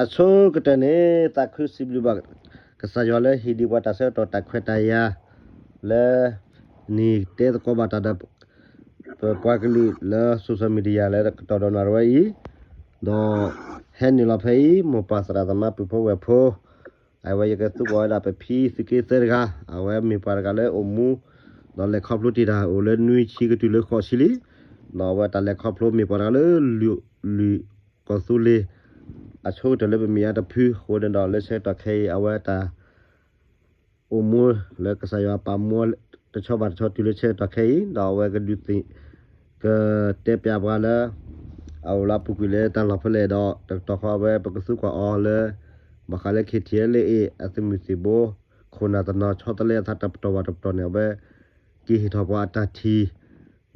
အဆိကတၢၢ်န့ၣ် သးခုစံးဘျုးဘၣ်ကစၢ်ယွၤလၢဟ့ၣ်ဒံးပှၤတၢ်ဆၢကတီၢ်တၢ်ခွဲးတၢ်ယာ် လၢနံၣ်တဲသကိးဘၣ်တၢ်ဒီး ပပှၤကလုာ်လၢ social media လၢကတီၢ်ဒီးနၣ်ရံၣ်ဝဲအံၤ, ဒီးဟဲနုာ်လီၤဖဲအံၤ မိၢ်ပၢ်သရၣ်သမါပုၢ်ဖိဝဲၢ်ဖိ, အဝဲယကသူၣ်ကီၢ်ဝဲဒၣ်ပဖံသုးက့သၢတဂၤ, အဝဲမ့ၢ်ပှၤတဂၤလၢအိၣ်မူ ဒီးလဲၤခီဖျိတ့ၢ်တၢ်အိၣ်လၢနွံဆံကတုၤလၢဃိးဆံလံ, ဒီးအဝဲတၢ်လဲၤခီဖျိမ့ၢ်ပှၤတဂၤလၢ လုၢ် လုၢ်ကီၢ်သူလ့ၤ အဆိကတၢၢ်လၢပမဲာ်ညါတဖုအဃိန့ၣ်ဒီး လၢဆၢကတီၢ်ခဲအံၤ အဝဲတၢ် အိၣ်မူလၢကစၢ်ယွၤပာ်မူတဆီဘၣ်တဆီတုၤလၢဆၢကတီၢ်ခဲအံၤ, ဒီးအဝဲကဒုးသ့ၣ် ကတဲပျးပှၤလၢ အအိၣ်လၢအပူၤကွံာ်လၢတၢ်လီၢ်ဖဲလဲၣ်ဒီး တကတီၢ်ဃီအဝဲပကသူၣ်ကွၢ်အီၤလၢ ဘၣ်ဃးလၢ ခဲထံအလ့အ့ၣ် အသုးမုၢ်သံၣ်ဘိ ခိၣ်နၢ်တနီၤဆီတလဲအသးတပတီၢ်ဘၣ်တပတီၢ်န့ၣ် အဝဲက့ၤဟ့ၣ်ထီၣ်ပှၤအတၢ်ထံၣ်,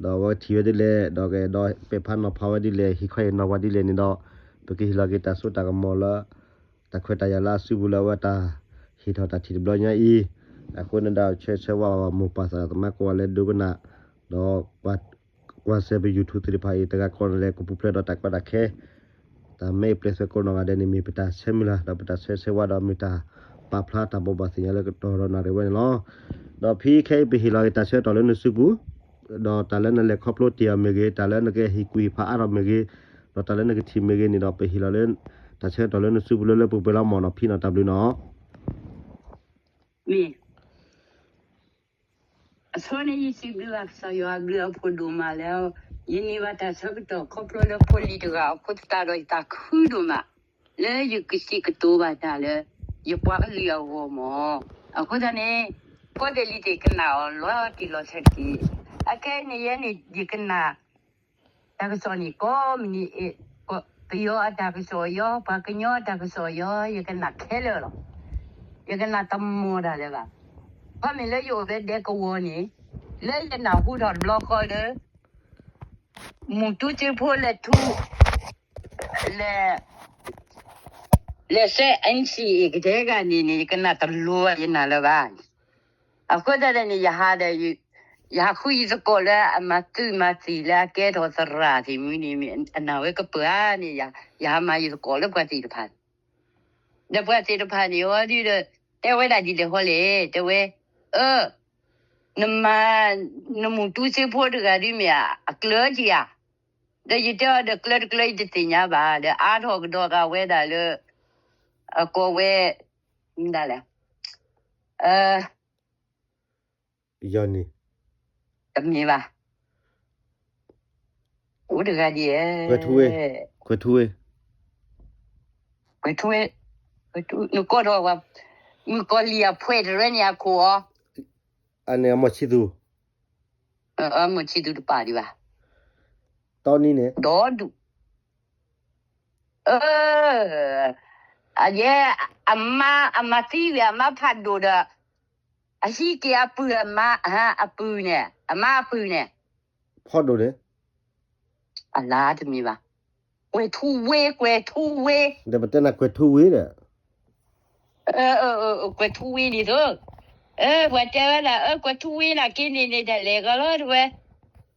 ဒီးအဝဲထံၣ်ဝဲဒ်လဲၣ် ဒီးကအဲၣ်ဒိးပဲာ်ဖးနီၤဖးဝဲဒ်လဲၣ် ဟ့ၣ်ခီဟ့ၣ်နီၤပှၤဒ်လဲၣ်န့ၣ်ဒီး ပကဟ့ၣ်လီၤက့ၤတၢ်စိတၢ်ကမီၤလၢ တၢ်ခွဲးတၢ်ယာ်လၢအစုပူၤလၢအဝဲတၢ်ဟ့ၣ်ထီၣ်တၢ်ထံၣ်တဘျီညါအံၤ, အဃိန့ၣ်ဒီးဆၢဂ့ၤဆၢဝါဘၣ်မိၢ်ပၢ်သရၣ်သမါကိးဂၤလၢဒိကနၣ်, ဒီး ကွၢ်စဲးပ YouTube သ့ၣ်တဖၣ်အံၤ တဂၤကိးဂၤဒဲး ကပူၤဖျဲးဒီးတၢ်ကီတၢ်ခဲ, တၢ်မ့ၢ်အပျဲၢ်သွဲၣ်ကိးနီၢ်ဂၤဒဲးန့ၣ် မ့ၢ်ပတၢ်ဆၢမုၢ်လၢ် ဒီးပတၢ်ဆၢဂ့ၤဆၢဝါဒီးမ့ၢ်တၢ်ပာ်ဖျါတၢ်ဘိးဘၣ်သ့ၣ်ညါလၢကတီၢ်ဒီးနၣ်ရံၣ်ဝဲန့ၣ်လီၤ. ဒီးဖဲခဲအံၤပဟ့ၣ်လီၤက့ၤတၢ်ဆၢကတီၢ်လၢနစုပူၤ, ဒီးတၢ်လၢနလဲၤခီဖျိတ့ၢ်အီၤမ့ၢ်ဂ့ၤ, တၢ်လၢနကဟ့ၣ်ကူၣ်ဟ့ၣ်ဖးအါထီၣ်မ့ၢ်ဂ့ၤ, ဒီးတၢ်လၢနကထံၣ်မ့ၢ်ဂ့ၤန့ၣ်ဒီး ပဟ့ၣ်လီၤလၢတၢ်ဆၢကတီၢ်လၢနစုပူၤလၢလၢပှဲၤပှဲၤလီၤမၢ်နီၤ ဖံနီၤ တၢ်ဘျုးနီၤ. မ့ၢ် အဆိန့ၣ်ယစံးဘျုးဘၣ်ကစၢ်ယွၤအဘျုးအဖှိၣ်ဒိၣ်မးလၢ ယန့ၢ်ဘၣ်တၢ်ဆၢကတီၢ်ခီဖျိလၢဖိလံၤတဂၤအဃိသတးဒီးယသးခုဒိၣ်မး လၢယကစံးကတိၤဘၣ်တၢ်လၢ ယပှၤကလုာ်အဂီၢ်မၢ်. အဃိသတးန့ၣ် ကိးဂၤဒဲးလံတ့ၢ်ကနၣ်အီၤလီၤတံၢ်လီၤဆဲးတက့ၢ်. အခဲအံၤန့ၣ်ယဲန့ၣ် ယကနၣ် တၢ်ကစီၣ်န့ၣ် ကိးမုၢ်နံၤအံၤ ပယီၤအတၢ်ကစီၣ်ယီၤ ပှၤကညီအတၢ်ကစီၣ်ယီၤ ယကနၣ်ခဲလၢာ်လီၤ. ယကနၣ်တမီၢ်တၢ်လၢၤဘၣ်. ခီမ့ၢ်လၢယအိၣ်လၢဒဲကဝီၤန့ၣ် လၢယနၢ်ဟူထီၣ်တဘျီဃီလၢ မူတူစ့ဖိလဲၤထူ လဲၤ လဲၤဆဲး NCA ကတဲဂၤန့ၣ်န့ၣ် ယကနၣ်တလိၤဘၣ် ယနၢ်လၢၤဘၣ်. အဃိသတးန့ၣ် ယဟးဒီး ယဟးဃုယသကိးလၢအမၤသုးမၤသံၣ်လၢအကဲထီၣ်သရၣ်သ့ၣ်မုၢ်န့ၣ် အနၢ်ဝဲကပၢၤဧါန့ၣ် ယဟးမၤယသကိးလၢပှၤသ့ၣ်တဖၣ်န့ၣ် ဒီးပှၤသ့ၣ်တဖၣ်န့ၣ် အီၤဒုဒီး တဲဝဲဒၣ်ဒ်လဲၣ်ဃီလဲၣ် တဲဝဲ အၢ နမၤ နမူတူစ့ဖိတဂၤဒုမ့ၢ်ဧါ အကျၢၤက့ၤဧါ. ဒီးယတဲအီၤဒီးကျၢၤတကျၢၤယတသ့ၣ်ညါဘၣ် ဒီးအါထီၣ်ကဒီးဂၤဝဲဒၣ်လၢ အကိးဝဲ မနုၤလဲၣ် ယီၤန့ၣ် တမ့ၢ်ဘၣ် အိၣ်တဂၤဒ် ကွဲၤထူဝ့ ကွဲၤထူဝ့ ကွဲၤထူဝ့ ကွဲၤထူ နကိးထီၣ်ဝဲ မုၣ်ကီၤလံၢ်အဖှဲးတရၢန့ၣ်အခိၣ်အီၤ အန့ၣ်အမိၢ်ဆံသူ အမိၢ်ဆံသူတပာ်ဒံးဘၣ် တီနံၤန့ၣ် ဒီဒူၣ် အယဲ အမါ အမါသံဝံၤ အမါဖးဒိၣ်ဒီး အဟံးက့ၤအပုၢ် အမါ အပုၢ်န့ၣ် အမါအပုၢ်န့ၣ် ဖးဒိၣ်န့ၣ် အလါတမံၤဘၣ် ကွဲၤထူဝ့ ကွဲၤထူဝ့ ဒီးပတဲနၤကွဲၤထူဝ့ဒီး ကွဲၤထူဝ့န့ၣ်သိ ပှၤတဲဝဲဒၣ် ကွဲၤထူဝ့နၤက့န့ၣ်န့ၣ် တၢ်လဲၤဂီၤလီၤတဝဲ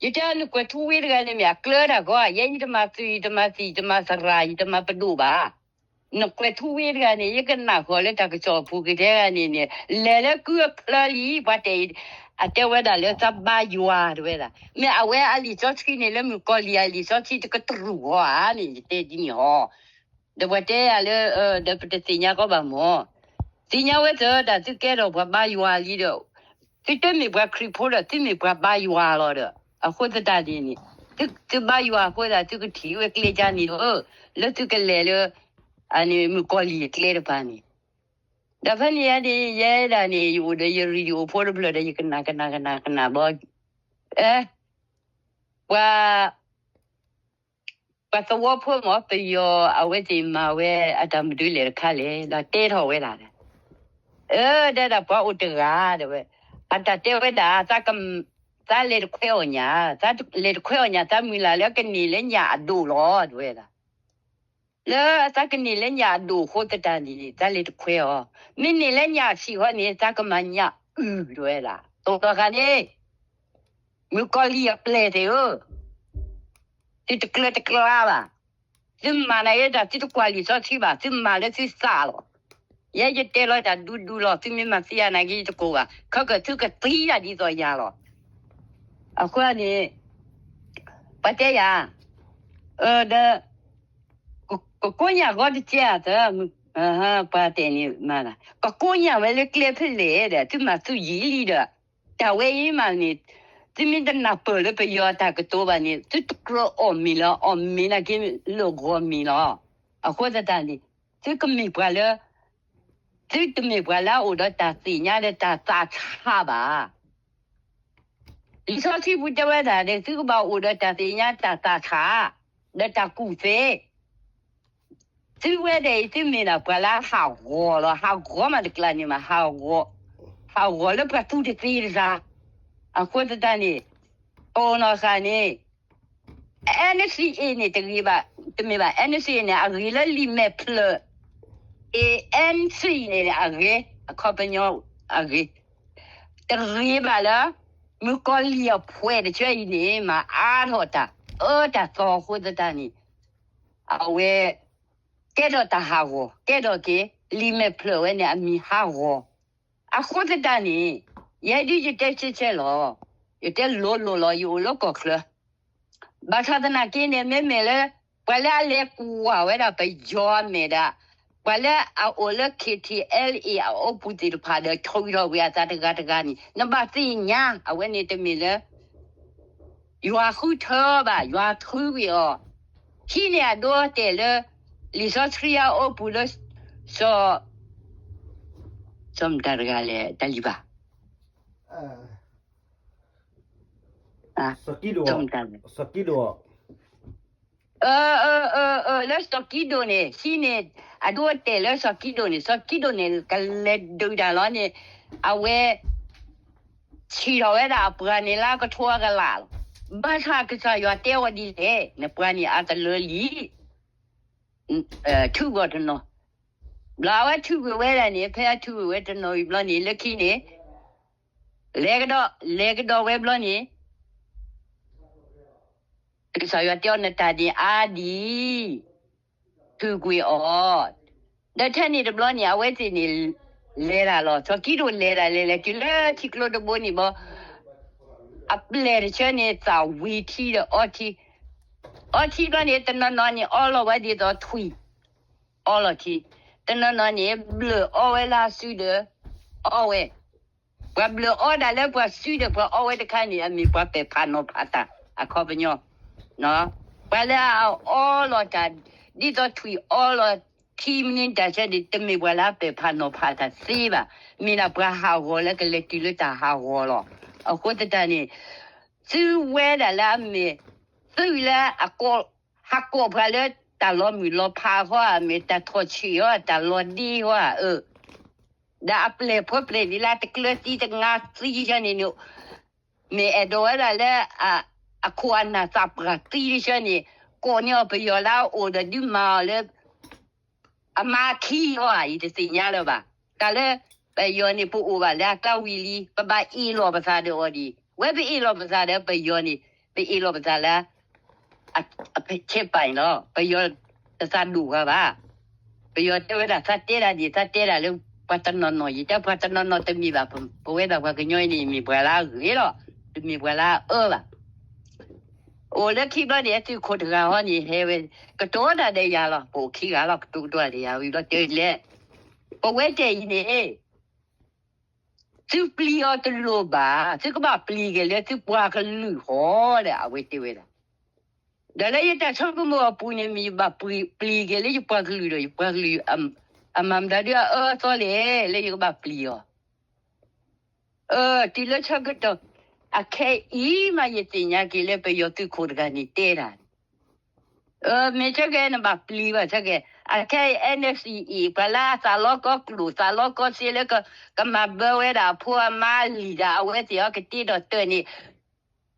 ယတဲနကွဲၤထူဝ့တဂၤန့ၣ်မ့ၢ်အကျၢၤတၢ်ဂီၤ ယဲယတမၤသုး ယတမၤသံၣ် ယတမၤသရၣ် ယတမၤပဒိၣ်ဘၣ် နကွဲၤထူဝ့တဂၤန့ၣ် ယကနၣ်ဃီၤလၢတၢ်ကစီၣ်အပူၤကတဲဂၤန့ၣ်န့ၣ် လဲၤလၢကုအချၢလံ ပှၤတဲအံၤ အတဲဝဲဒၣ်လၢသးဘါယွၤတဝဲဒၣ် မ့ၢ်အဝဲအလံာ်စီဆှံန့ၣ် လၢမုၣ်ကီၤလံၢ်အလံာ်စီဆှံတကတြူၢ်ဃီဧါန့ၣ် ယတဲဒ်န့ၣ်ဟီ ဒီးပှၤတဲယၤလၢ ဒီးပတသ့ၣ်ညါကီးဘၣ်မၢ် သ့ၣ်ညါဝဲသၢတၢ်သုကဲထီၣ်ပှၤဘါယွၤလံဒီး သုတမ့ၢ်ပှၤခရံာ်ဖိဒီး သုမ့ၢ်ပှၤဘါယွၤလီၤဒီး အဃိသတးန့ၣ်န့ၣ် သုဘါယွၤအဃိသတး သုကထံၣ်ဝဲကျဲကါန့ၣ်ဒီး လၢသုကလဲၤလၢ အန့ၣ်မုၣ်ကီၤလံၢ်အကျဲတဖၣ်န့ၣ် ဒီးဖဲန့ၣ်ယဲန့ၣ် ယဲဒၣ်န့ၣ် ယအိၣ်ဒီးယရံၣ်ယအိၣ်ဖိတဖျၢၣ်ဒီး ယကနၣ်ကနၣ်ကနၣ်ကနၣ်ဘီ အဲ ပှၤ ပှၤသဝီဖိမ့ၢ် ပယီၤအဝဲသ့ၣ်မၤဝဲအတၢ်မနုၤလဲၣ်တခါလဲၣ် ဒီးတဲထီၣ်ဝဲဒၣ် အၢ ဒဲဒၣ်ပှၤအိၣ်တဂၤ တဲဝဲ အတၢ်တဲဝဲဒၣ် သးလဲၤတခွဲအီၣ်ညၣ် သးလဲၤတခွဲအီၣ်ညၣ် သးမုၢ်လၢ်လၢကန့ၢ်လၢညၣ်အဒိၣ်လီၤ တဲဝဲဒၣ် လၢသးကန့ၢ်လၢညၣ်အဒိၣ်အဃိသတးန့ၣ် သးလဲၤတခွဲအီၤ မ့ၢ်န့ၢ်လၢညၣ်ဆံးဃီန့ၣ် သးကမၤညၣ်အုၣ် တဲဝဲဒၣ် တိၢ်နီၢ်ဃာ်န့ၣ် မုၣ်ကီၤလံၢ်အပျဲၢ်သ့ၣ်ဧၢ သုတကျၢၤတကျါဘၣ် သုမၤနာ်က့တၢ် သုတကွၢ်လံာ်စီဆှံဘၣ်, သုမၤလၢသုသးလီၤ. ယဲယတဲလီၤတၢ်ဒူဒူလီၤ, သုမ့ၢ်မၤသံယၤနာ်က့ယတကိးဘၣ်, ခဲကသုကသံတၢ်ဒ်သိးယၤလီၤ. အဃိန့ၣ် ပှၤတဲယၤ, ဒီး ကကိးညၣ်ဂီၤတကဲဧါသၢ, ပှၤတဲန့ၣ်မၤလၢ ကကိးညၣ်ဝဲလၢကျဲဖဲလဲၣ်ဒီး သုမၤသုယံာ်လံဒီး, တၢ်ဝဲအံၤမးန့ၣ် သုမ့ၢ်တနၢ်ပၢၢ်လၢပယီၤတၢ်ကတိၤဘၣ်န့ၣ် သုတကြၢးအီၣ်မ့ၤလၢ အီၣ်မ့ၤနာ်က့လၢဂီၤမ့ၤလီၤ. အဃိသတးန့ၣ် သုကမ့ၢ်ပှၤလၢ သုတမ့ၢ်ပှၤလၢအအိၣ်ဒီးတၢ်သ့ၣ်ညါဒီးတၢ်သးဆးဘၣ်. လံာ်စီဆှံပူၤတဲဝဲဒၣ်ဒီး သုကဘၣ်အိၣ်ဒီးတၢ်သ့ၣ်ညါတၢ်သးဆး ဒီးတၢ်ကူၣ်သ့. သုဝဲဒၣ်အံၤ သုမ့ၢ်ဒၣ်ပှၤလၢဟးဂီၤလီၤ, ဟးဂီၤမးတကျါန့ၣ်မး, ဟးဂီၤလၢပှၤသူတသ့တဂၤ. အဃိသတးန့ၣ် ပအိၣ်နီၢ်ဃာ်န့ၣ် NCA န့ၣ်တဂ့ၤဘၣ်, တမ့ၢ်ဘၣ်, NCA န့ၣ် အဂ့ၤလၢလံာ်မဲာ်ဖျၢၣ်, အ NCA န့ၣ်အဂ့ၤ, အခီပညီအဂ့ၤ, တဂ့ၤဘၣ်လၢ မုၣ်ကီၤလံၢ်အဖှဲးတဆၢအံၤန့ၣ် မၤအါထီၣ်တၢ်အၢတၢ်သီအဃိသတးန့ၣ် အဝဲ ကဲထီၣ်တၢ်ဟးဂီၤ, ကဲထီၣ်က့ၤ လံာ်မဲာ်ဖျၢၣ်ဝဲန့ၣ် အမံၤဟးဂီၤ. အဃိသတးန့ၣ် ယဲဒုးယတဲဆဲးဆဲးလီၤ, ယတဲလိၤလိၤလီၤ, ယအိၣ်လၢကီၢ်ချၢ ဘၣ်ဆၣ်သနာ်က့န့ၣ် မ့မ့ၢ်လၢ ပှၤလၢအလဲၤကွၢ်ဝဲဒၣ်ပယီၤအမဲာ်ဒီး ပှၤလၢအအိၣ်လၢ KTLA အအိၣ်ပူၤသ့ၣ်တဖၣ်ဒီး ထုးထီၣ်ကွံာ်အသးတဂၤတဂၤန့ၣ် နဘၣ်သ့ၣ်ညါ အဝဲန့ၣ်တမ့ၢ်လၢ ယွၤဃုထၢဘၣ်, ယွၤထုးကွံာ်အီၤ. ဟံးန့ၢ်အဒိအတဲာ်လၢ လံာ်စီဆှံအအိၣ်ပူၤလၢ စီၤ စီၤမတၤတဂၤလဲၣ် တၢ်လံၤဘၣ် စီၤကံဒိၣ်, လၢစီၤကံဒိၣ်န့ၣ် ဟံးန့ၢ်အဒိအတဲာ်လၢစီၤကံဒိၣ်န့ၣ် စီၤကံဒိၣ်န့ၣ် ကလဲၤဒုးတၢ်လီၤန့ၣ် အဝဲ ထံၣ်ထီၣ်ဝဲဒၣ်အပှၤန့ၣ်လၢကထိအကလးလီၤ. ဘၣ်ဆၣ်ကစၢ်ယွၤတဲအီၤဒ်လဲၣ်, နပှၤန့ၣ်အတလၢလံ ထုးကွံာ်တနီၤ, ဘျီအဝဲထုးကွံာ်ဝဲဒၣ်န့ၣ် ဖဲအထုးကွံာ်ဝဲတနီၤအံၤဘျီန့ၣ် လၢခံန့ၣ် လဲၤကဒီး လဲၤကဒီးဝဲဘျီန့ၣ် ကစၢ်ယွၤတဲအီၤ နတၢ်န့ၣ်အါဒံး ထုးကွံာ်အီၤ, ဒီးထဲန့ၣ်တဘျီန့ၣ် အဝဲသ့ၣ်န့ၣ် လဲၤတၢ်လီၤ. စီၤကံဒိၣ်လဲၤတၢ်လဲၤလဲၤတုၤလၢထံကျိတဘိန့ၣ်ဘျီ အပျဲၢ်တဆၢန့ၣ် သးဝံၤထံဒီးအီထံ, အီထံဘျီန့ၣ် တနီၤနီၤန့ၣ် အီလီၤဝဲဒ်သိးထွံၣ် အီလီၤထံ, တနီၤနီၤန့ၣ် ဘျၢၣ်အီဝဲလၢအစုဒီး အီဝဲ ပှၤဘျၢၣ်အီဒၣ်လၢပှၤစုဒီးပှၤအီဝဲတခါန့ၣ် အမ့ၢ်ပှၤပဲာ်ဖးနီၤဖးတၢ်အခီပညီ, ပှၤလၢအအီလီၤတၢ် ဒ်သိးထွံၣ်အီလီၤထံမနုၤတၢ်ဆၢန့ၣ် တမ့ၢ်ပှၤလၢအပဲာ်ဖးနီၤဖးတၢ်သ့ဘၣ်. မ့ၢ်ဒၣ်ပှၤဟးဂီၤလၢကလဲၤတုၤလၢတၢ်ဟးဂီၤလီၤ. အဃိသတးန့ၣ် သုဝဲဒၣ်လၢအမ့ၢ် သုးလၢအကိး ဟးကိးပှၤလၢတၢ်လီၤမုၢ်လီၤဖးဃီဧါ, မ့ၢ်တၢ်ထီၣ်ဆံးဃီဧါ, တၢ်လီၤဒ့ဃီဧါ, အၢ ဒီးအပျဲၢ်ဖိပျဲၢ်လံၤလၢတကျၢၤသံတငါသံတဆၢန့ၣ်န့ၣ်, မ့ၢ်အဲၣ်ဒိးဝဲဒၣ်လၢ အခိၣ်အနၢ်သးပှၢ်သံတဆၢန့ၣ်, ကိးန့ၢ်အီၤပယီၤလၢအအိၣ်ဒီးဒုးမၤအီၤလၢ အမါခံဃီဧါ, ယတသ့ၣ်ညါလၢၤဘၣ်. တၢ်လၢပယီၤန့ၣ် ပအိၣ်ဘၣ်လၢအကျါဝံၤလံ, ပဘၣ်အ့ၣ်လိာ်ပသးဒီးအီၤဒံး, ဝဲပအ့ၣ်လိာ်ပသးဒီးပယီၤန့ၣ် ပအ့ၣ်လိာ်ပသးလၢ အဆဲးပာ်န့ၣ်လီၤ. ပယီၤတသးဒိၣ်ပှၤဘၣ်. ပယီၤတဲဝဲဒၣ် သးတဲဒၣ်န့ၣ် သးတဲဒၣ်လၢပှၤတနီၤနီၤ, ယတဲပှၤတနီၤနီၤတမ့ၢ်ဘၣ်, ပဝဲဒၣ်ပှၤကညီအံၤန့ၣ် မ့ၢ်ပှၤလၢအဂ့ၤလီၤ, တမ့ၢ်ပှၤလၢအအၢဘၣ်. အိၣ်လၢခံဘျီန့ၣ် သုးခိၣ်တဂၤဟီန့ၣ် ဟဲဝဲ ကတိၤတၢ်ဒီးယၤလီၤ. ပအိၣ်ခံဂၤလီၤ, ကတိၤကတိၤတၢ်ဒီးယၤဝံၤဘျီတဲလဲၣ်, ပဝဲတဲအံၤန့ၣ် သုပျံၤအီၤတလိၣ်ဘၣ်, သုကဘၣ်ပျံၤက့ၤလၢသုပှၤကလုာ်ဃီဒီး အဝဲတဲဝဲဒၣ်. ဒီးလၢယတၢ်ဆိကမိၣ်အပူၤန့ၣ် မ့ၢ်ယဘၣ်ပျံၤက့ၤလၢယပှၤကလုာ်ဒီး ယပှၤကလုာ် အမၤမတၤဒုးအအၢအသီလဲၣ်, လၢယကဘၣ်ပျံၤအီၤ အၢ တုၤလၢဆၢကတီၢ် အခဲအံၤမး ယသ့ၣ်ညါက့ၤလၢပယီၤသုးခိၣ်တဂၤန့ၣ်တဲတၢ်န့ၣ်, မ့ၢ်ဆၢကဲနဘၣ်ပျံၤဘၣ်ဆၢကဲ, အခဲအံၤ NCA ပှၤလၢအသးလီကီၢ်ကျိၣ် သးလီကီၢ်စ့လၢ ကမၤဘၢဝဲဒၣ်အဖိအမါလံာ်ဒီး အဝဲသ့ၣ်အီၤကတ့ထီၣ်တၢၢ်န့ၣ်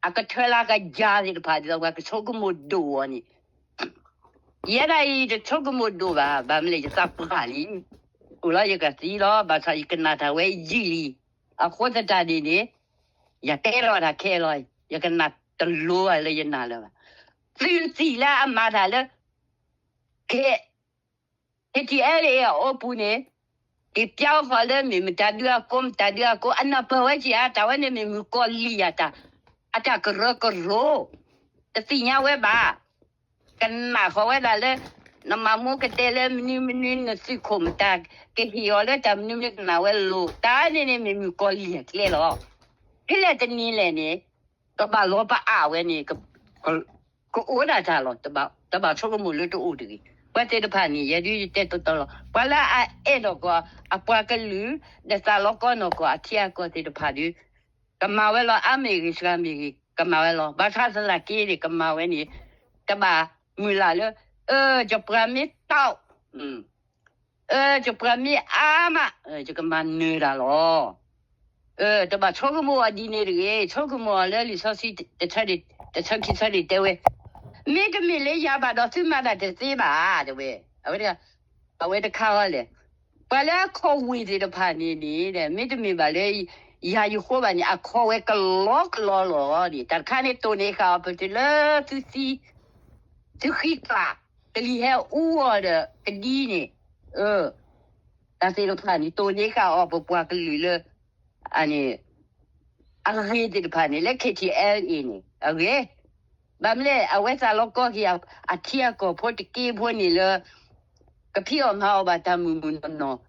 အကထၢလၢကယၤသ့ၣ်တဖၣ် ဒ်သိးပှၤကဆိကမိၣ်ဒိၣ်အီၤန့ၣ် ယဲဒၣ်အံၤတဆိကမိၣ်ဒိၣ်ဘၣ်, ဘၣ်မနုၤလဲၣ် ယသးပှၢ်လံ, အိၣ်လီၤယကသံလီၤ, ဘၣ်ဆၣ်ယကနၣ်တၢ်ဝဲယံာ်လံ, အဃိသတးန့ၣ်န့ၣ် ယတဲလီၤတၢ်ခဲလီၤ, ယကနၣ်တလိၤဘၣ်လၢယနၢ်လၢၤဘၣ်. သုးသံၣ်လၢအမၤတၢ်လၢ ကဲ, ကဲထံၣ်အဲၣ်လၢအအိၣ်ပူၤန့ၣ်, က့ၤပျၢ်ဃီလၢမ့ၢ်မတၤဒုအကိး မတၤဒုအကိး အနၢ်ပၢၢ်ဝဲက့ၤဧါ, တၢ်ဝဲန့ၣ်မ့ၢ်မုၣ်ကီၤလံၢ်အတၢ်, အတၢ်ကရၢကရိ, တသ့ၣ်ညါဝဲဘၣ်. ကနၣ်ဃီၤဝဲဒၣ်လၢ နမၤမူကတဲလၢမနုၤမနုၤ နသုးခိၣ်မတၤ ကဟ့ၣ်အီၤလၢတၢ်မနုၤမနုၤကနၣ်ဝဲလိၤ, တၢ်န့ၣ်န့ၣ်မ့ၢ်မုၣ်ကီၤလံၢ်အကျဲလီၤ. ဖဲလဲၣ်တနံၤလဲၣ်န့ၣ် ကဘၣ်လီၤပအါဝဲန့ၣ် ကအိၣ်ဒၣ်တၢ်လီၤ. တဘၣ်ဆိကမိၣ်လၢတအိၣ်တဂ့ၤ. ပှၤသ့ၣ်တဖၣ်န့ၣ် ယဲဒုးယတဲတီတီလီၤ. ပှၤလၢအအဲၣ်ဒိးကီး အပှၤကလုာ် ဒီးသးလီကီနီၢ်ကီၢ်အထံအကီၢ်သ့ၣ်တဖၣ်ဒီး ကမၤဝဲလီၤ. အါမ့ၢ်ဂ့ၤစှၤမ့ၢ်ဂ့ၤ ကမၤဝဲလီၤ. ဘၣ်ဆၣ်သနာ်က့န့ၣ် ကမၤဝဲန့ၣ် တဘၣ်မုၢ်လၢ်လၢ အၢ ယပှၤမ့ၢ်တီၢ် အၢ ယပှၤမ့ၢ်အါမး ယကမၤနၢၤတၢ်လီၤ. တဘၣ်ဆိကမိၣ်အီၤဒ်န့ၣ်တဂ့ၤ. ဆိကမိၣ်အီၤလၢလံာ်စီဆှံ တဆၢခံဆၢန့ၣ်တဲဝဲ, မ့တမ့ၢ်လၢယၤဘၣ်ဒီးသုမၤတၢ်တသ့ဘၣ် တဲဝဲ. အဝဲတခါအီၤလဲၣ်, ပှၤလၢအခီၣ်ဝ့ၢ်သ့ၣ်တဖၣ်န့ၣ်န့ၣ် မ့တမ့ၢ်ဘၣ်လၢ ယၤယဃိဘၣ်န့ၣ် အခီဝဲကလီကလီလီၤန့ၣ် တၢ်တခါန့ၣ်တိၢ်န့ၢ်ဃာ်အီၤပတုၤလၢသုသံ သုဃံကျး ကလံၤဟဲအူအီၤဒီးကဒံန့ၣ်, တၢ်သ့ၣ်တဖၣ်န့ၣ် တိၢ်န့ၢ်ဃာ်အီၤပပှၤကလုာ်လၢ အဂ့ၤသ့ၣ်တဖၣ်န့ၣ် လၢ KTLA န့ၣ် အဂ့ၤ, ဘၣ်မနုၤလဲၣ် အဝဲသးလီကီက့ၤ အထံအကီၢ်ဖိတက့ဖိန့ၣ်လၢ ကဖံးအီၣ်မၤအီၣ်ဘၣ်တၢ်မုၢ်မုၢ်နီၢ်နီၢ်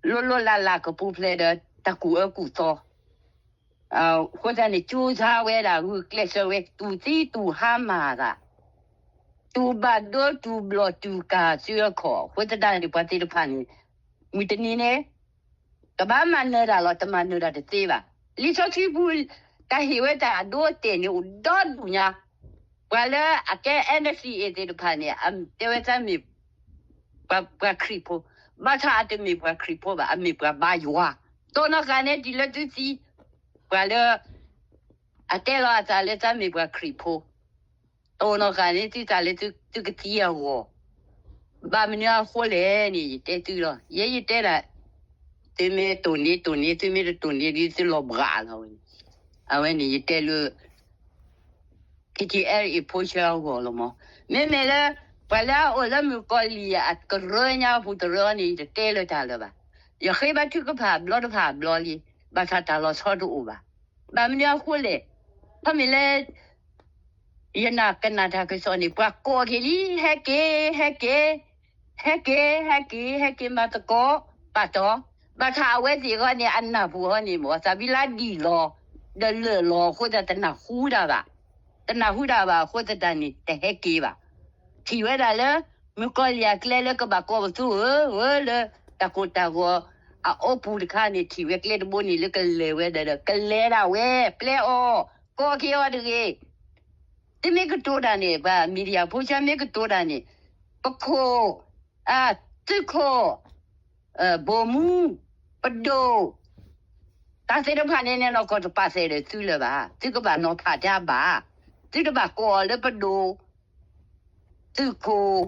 လိၣ်လိၣ်လၢ်လၢ်ကပူၤဖျဲးဒီးတၢ်ကူၣ်အၢကူၣ်သီ အဃိသတးန့ၣ် ကၠိဆါဝဲဒၣ်ဂုာ်ကျဲးစၢးဝဲ တူၢ်သံတူၢ်ဟါမၢ်သး, တူၢ်ဘၣ်ဒိတူၢ်ဘျီၣ်တူၢ်ကၢ်စုအခီၣ် အဃိသတးန့ၣ် ပှၤသ့ၣ်တဖၣ်န့ၣ် မုၢ်တနံၤန့ၣ် ကဘၣ်မၤနၢၤတၢ်လီၤ. တမၤနၢၤတၢ်တသ့ဘၣ်. လံာ်စီဆှံပူၤ တၢ်ဟ့ၣ်ဝဲတၢ်အဒိအတဲာ်န့ၣ် အိၣ်ဒီဒူၣ်ညါ, ပှၤလၢအကဲ NCA သ့ၣ်တဖၣ်န့ၣ် အတဲဝဲသးမ့ၢ် ပှၤခရံာ်ဖိ, ဘၣ်ဆၣ်အတမ့ၢ်ပှၤခရံာ်ဖိဘၣ်, အမ့ၢ်ပှၤဘါယွၤ, တိၢ်နီၣ်ဃာ်န့ၣ်တုၤလၢသုသံ, ပှၤလၢ အတဲလီၤအသးလၢသးမ့ၢ်ပှၤခရံာ်ဖိ, တိၢ်နီၣ်ဃာ်န့ၣ်သုသးလၢသုကသံအဂီၢ်, ဘၣ်မနုၤအဃိလဲၣ်န့ၣ် ယတဲသုလီၤ. ယဲယတဲဒၣ်, သုမ့ၢ်တိၢ်န့ၢ်တိၢ်န့ၢ်, သုမ့ၢ်တတိၢ်န့ၢ်ဒ်သုလီၤဘှးလီၤဝဲန့ၣ်, အဝဲန့ၣ်ယတဲလၢ KTLA ဖိဆၢအဂီၢ်လီၤမး. မ့မ့ၢ်လၢ ပှၤလၢအအိၣ်လၢမုၣ်ကီၤလံၢ်အကရၢညါအပူၤတရၢန့ၣ် ယတတဲလၢတၢ်လၢၤဘၣ်. ယဃ့ဘါထုကဖၣ်ဘျီတဖၣ်ဘျီလံ, ဘၣ်ဆၣ်တၢ်လီၤဆီတအိၣ်ဘၣ်. ဘၣ်မနုၤအဃိလဲၣ်, ခီမ့ၢ်လၢ ယနၢ်ကနၣ်တၢ်ကစီၣ်န့ၣ် ပှၤကိးက့ၤလံ, ဟဲက့ၤ, ဟဲက့ၤ, ဟဲက့ၤ, ဟဲက့ၤ, ဟဲက့ၤမၤသကိး, ပာ်တီၤ, ဘၣ်ဆၣ်အဝဲသ့ၣ်အဂီၢ်န့ၣ် အနၢ်ပူၤအီၤန့ၣ် မ့ၢ်သးဝံလၢဒံၣ်လီၤ, ဒီးလၢာ်လီၤအဃိသတး တနၢ်ဟူတၢ်ဘၣ်, တနၢ်ဟူတၢ်ဘၣ်အဃိသတးန့ၣ် တဟဲက့ၤဘၣ်. ထံၣ်ဝဲဒၣ်လၢ မုၣ်ကီၤလံၢ်အကျဲလၢကဘၣ်ကိးပသူဧၢ, ဧၢလၢ တၢ်ကိၢ်တၢ်ဂီၤ အအိၣ်ပူၤတခါန့ၣ် ထံၣ်ဝဲကျဲတဘိန့ၣ်လၢကလဲၤဝဲဒၣ်ဒီး ကလဲၤဒၣ်ဝဲ ပျဲအီၤ, ကိးက့ၤအီၤတဂ့ၤ. သုမ့ၢ်ကတိၤတၢ်န့ၣ် ပှၤ media ဖိဆၢမ့ၢ်ကတိၤတၢ်န့ၣ် ပခိၣ်, သုးခိၣ်, ဘိၣ်မူ, ပဒိၣ်, တၢ်သ့ၣ်တဖၣ်န့ၣ်န့ၣ် နီၢ်ကီၢ်တပာ်သဲးဒီးသုလၢၤဘၣ်, သုကဘၣ်နီၤဖးတၢ်ဘၣ်, သုတဘၣ်ကိးအီၤလၢပဒိၣ် သုးခိၣ်,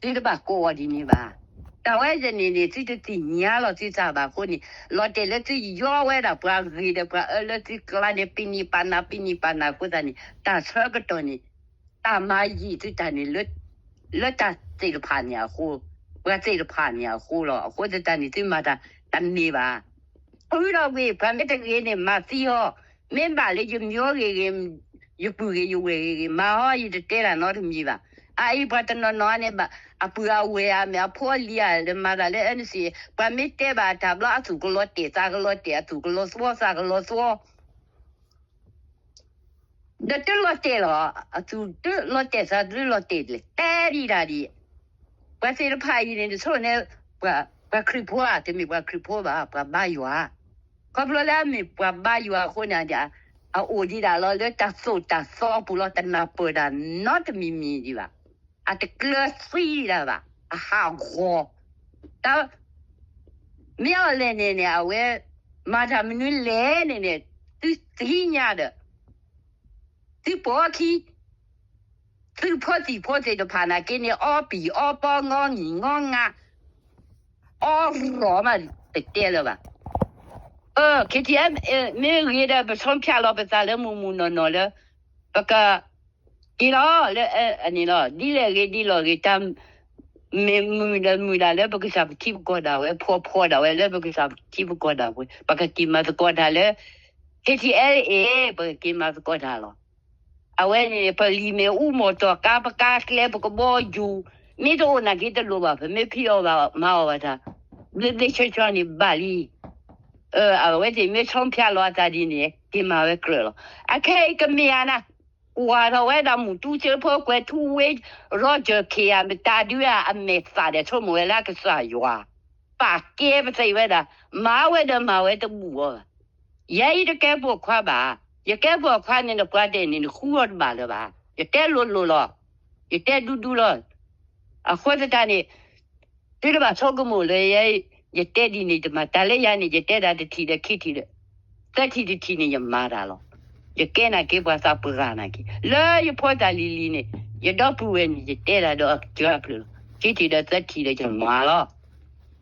သုတဘၣ်ကိးအီၤဒ်န့ၣ်ဘၣ်. တၢ်ဝဲန့ၣ်န့ၣ် သုတသ့ၣ်ညါလီၤသုသးဘၣ်အဃိန့ၣ် လီၤတဲာ်လၢသုယီဝဲဒၣ်ပှၤဂ့ၤဒီးပှၤအၢလၢသုကျါန့ၣ် ပ့ၤနံၣ်ပာ်နၤ ပ့ၤနံၣ်ပာ်နၤအဃိသတးန့ၣ် တၢ်ဆၢကတီၢ်န့ၣ် တၢ်မၤယံာ်သုတၢ်န့ၣ် လၢတၢ်သ့ၣ်တဖၣ်န့ၣ်အဃိ, ပှၤသ့ၣ်တဖၣ်န့ၣ်အဃိလီၤ. အဃိသတးန့ၣ် သုမၤတၢ်တန့ၢ်ဘၣ်. ဃုာ်ဒီးကွံာ် ပှၤမ့ၢ်တဂ့ၤန့ၣ် မၤသံအီၤ, မ့ၢ်ဘၣ်လၢယမၠိဂ့ၤဂ့ၤ, ယပုၢ်ဂ့ၤယဝဲၢ်ဂ့ၤဂ့ၤ မၤအီၤ ယတတဲတၢ်နီတမံၤဘၣ်. အအံၤပှၤတနီၤနီၤန့ၣ် ဘၣ်အပုၢ်အဝဲၢ်ဧါ မ့ၢ်အဖိအလံၤဧါ လၢမၤတၢ်လၢ NCA ပှၤမ့ၢ်တဲဘၣ်တၢ်ဘျီ အသူၣ်ကလီၤတဲာ် သးကလီၤတဲာ် အသူၣ်ကလီၤသီ သးကလီၤသီ ဒီးတလီၤတဲာ်လီၤ, အသူၣ်တလီၤတဲာ် သးတလီၤတဲာ်လဲၣ် တဲဒံးဒၣ်ဒံး. ပှၤသ့ၣ်တဖၣ်အံၤန့ၣ် တဆိန့ၣ် ပှၤခရံာ်ဖိဧါ, တမ့ၢ်ပှၤခရံာ်ဖိဘၣ်, ပှၤဘါယွၤ. ခီဖျိလၢအမ့ၢ်ပှၤဘါယွၤအဃိန့ၣ် အအိၣ်ဒံးဒၣ်လီၤလၢတၢ်သိၣ်တၢ်သီအပူၤလီၤ, တနၢ်ပၢၢ်တၢ်နီတမံၤမံၤဒံးဘၣ်. အတကျၢၤသံဒံးဒၣ်ဘၣ်, အဟးဂီၤ တၢ် မ့ၢ်အီၤလဲၣ်န့ၣ်န့ၣ် အဝဲမၤတၢ်မနုၤလဲၣ်န့ၣ်န့ၣ် သုသ့ၣ်ညါဒီး သုပိာ်ခံ သုးဖိသံၣ်ဖိသ့ၣ်တဖၣ်နာ်က့န့ၣ် အီပံာ်အီပီ ငီနံၣ်ငီငါ အီရီၣ်မး တတဲလၢၤဘၣ်. အ KTLA မ့ၢ်ဂ့ၤဒီး ပဆီဖျါလီၤပသးလၢမုၢ်မုၢ်နီၢ်နီၢ်လၢ ပက က့ၤလီၤလၢအန့ၣ်လီၤ. ဒ်လဲၣ်ဂ့ၤဒ်လဲၣ်ဂ့ၤ တၢ်မ့ၢ်မုာ်ဒီးမုာ်ဒၣ်လၢပကစၢ်ပထံပကီၢ်ဒၣ်ဝဲ, ဖှီၣ်ဖှီၣ်ဒၣ်ဝဲလၢပကစၢ်ပထံပကီၢ်ဒၣ်ဝဲ, ပကက့ၤမၤသကိးတၢ်လၢ K T L A, ပကက့ၤမၤသကိးတၢ်လီၤ. အဝဲန့ၣ် ပလံာ်မ့ၣ်အူမီၢ်တီၢ်ကါ ပကါကျဲ ပကဘီယူၤ, မ့ၢ်တအိၣ်နာ်က့တလိၣ်ဘၣ်, ပမ့ၢ်ဖံးအီၣ်ဘၣ်မၤအီၣ်ဘၣ်တၢ် ဘျ့ဘျ့ဆှီဆှီန့ၣ်ဘၣ်လံ. အဝဲသ့ၣ်မ့ၢ်ဆီဖၠးလီၤအသးဒ်န့ၣ် က့ၤမၤဝဲကြၢးလီၤ. အခဲအံၤကမ့ၢ်ဧါနၤ, ကွၢ်ထီၣ်ဝဲဒၣ်မူတူစ့ဖိကွဲၤထူဝ့ Roger Kay မတၤဒုဧါ အမဲာ်သၣ်ဒီးဆိကမိၣ်ဝဲလၢအကစၢ်ယွၤ, ပာ်ကဲပသံးဝဲဒၣ်, မၤဝဲဒီးမၤဝဲတဘူၣ်အီၤဘၣ်. ယဲအံၤတကဲပိာ်ခွါဘၣ်, ယကဲပိာ်ခွါန့ၣ် နပှၤတဲန့ၣ် နဃုအီၤတဘၣ်လၢၤဘၣ်. ယတဲလိၤလိၤလီၤ, ယတဲဒူဒူလီၤ. အဃိသတးန့ၣ် သုတဘၣ်ဆိကမိၣ်လၢ ယတဲဒ်န့ၣ်တမၤ, တၢ်လၢယၤန့ၣ် ယတဲဒၣ်တထံၣ်ဒီးခံထံၣ်ဒီး သၢထံၣ်တထံၣ်န့ၣ် ယမၤတၢ်လီၤ. ယကဲနာ်က့ပှၤသးပှၢ်နာ်က့ လၢယဖိတၢ်လံၤလံၤန့ၣ် ယဒီပုၢ်ဝဲၢ်န့ၣ် ယတဲဒၣ်ဒီးအကၢအဖျၢၣ်လီၤ. ခံထံၣ်ဒီးသၢထံၣ်ဒီးယမၤလီၤ.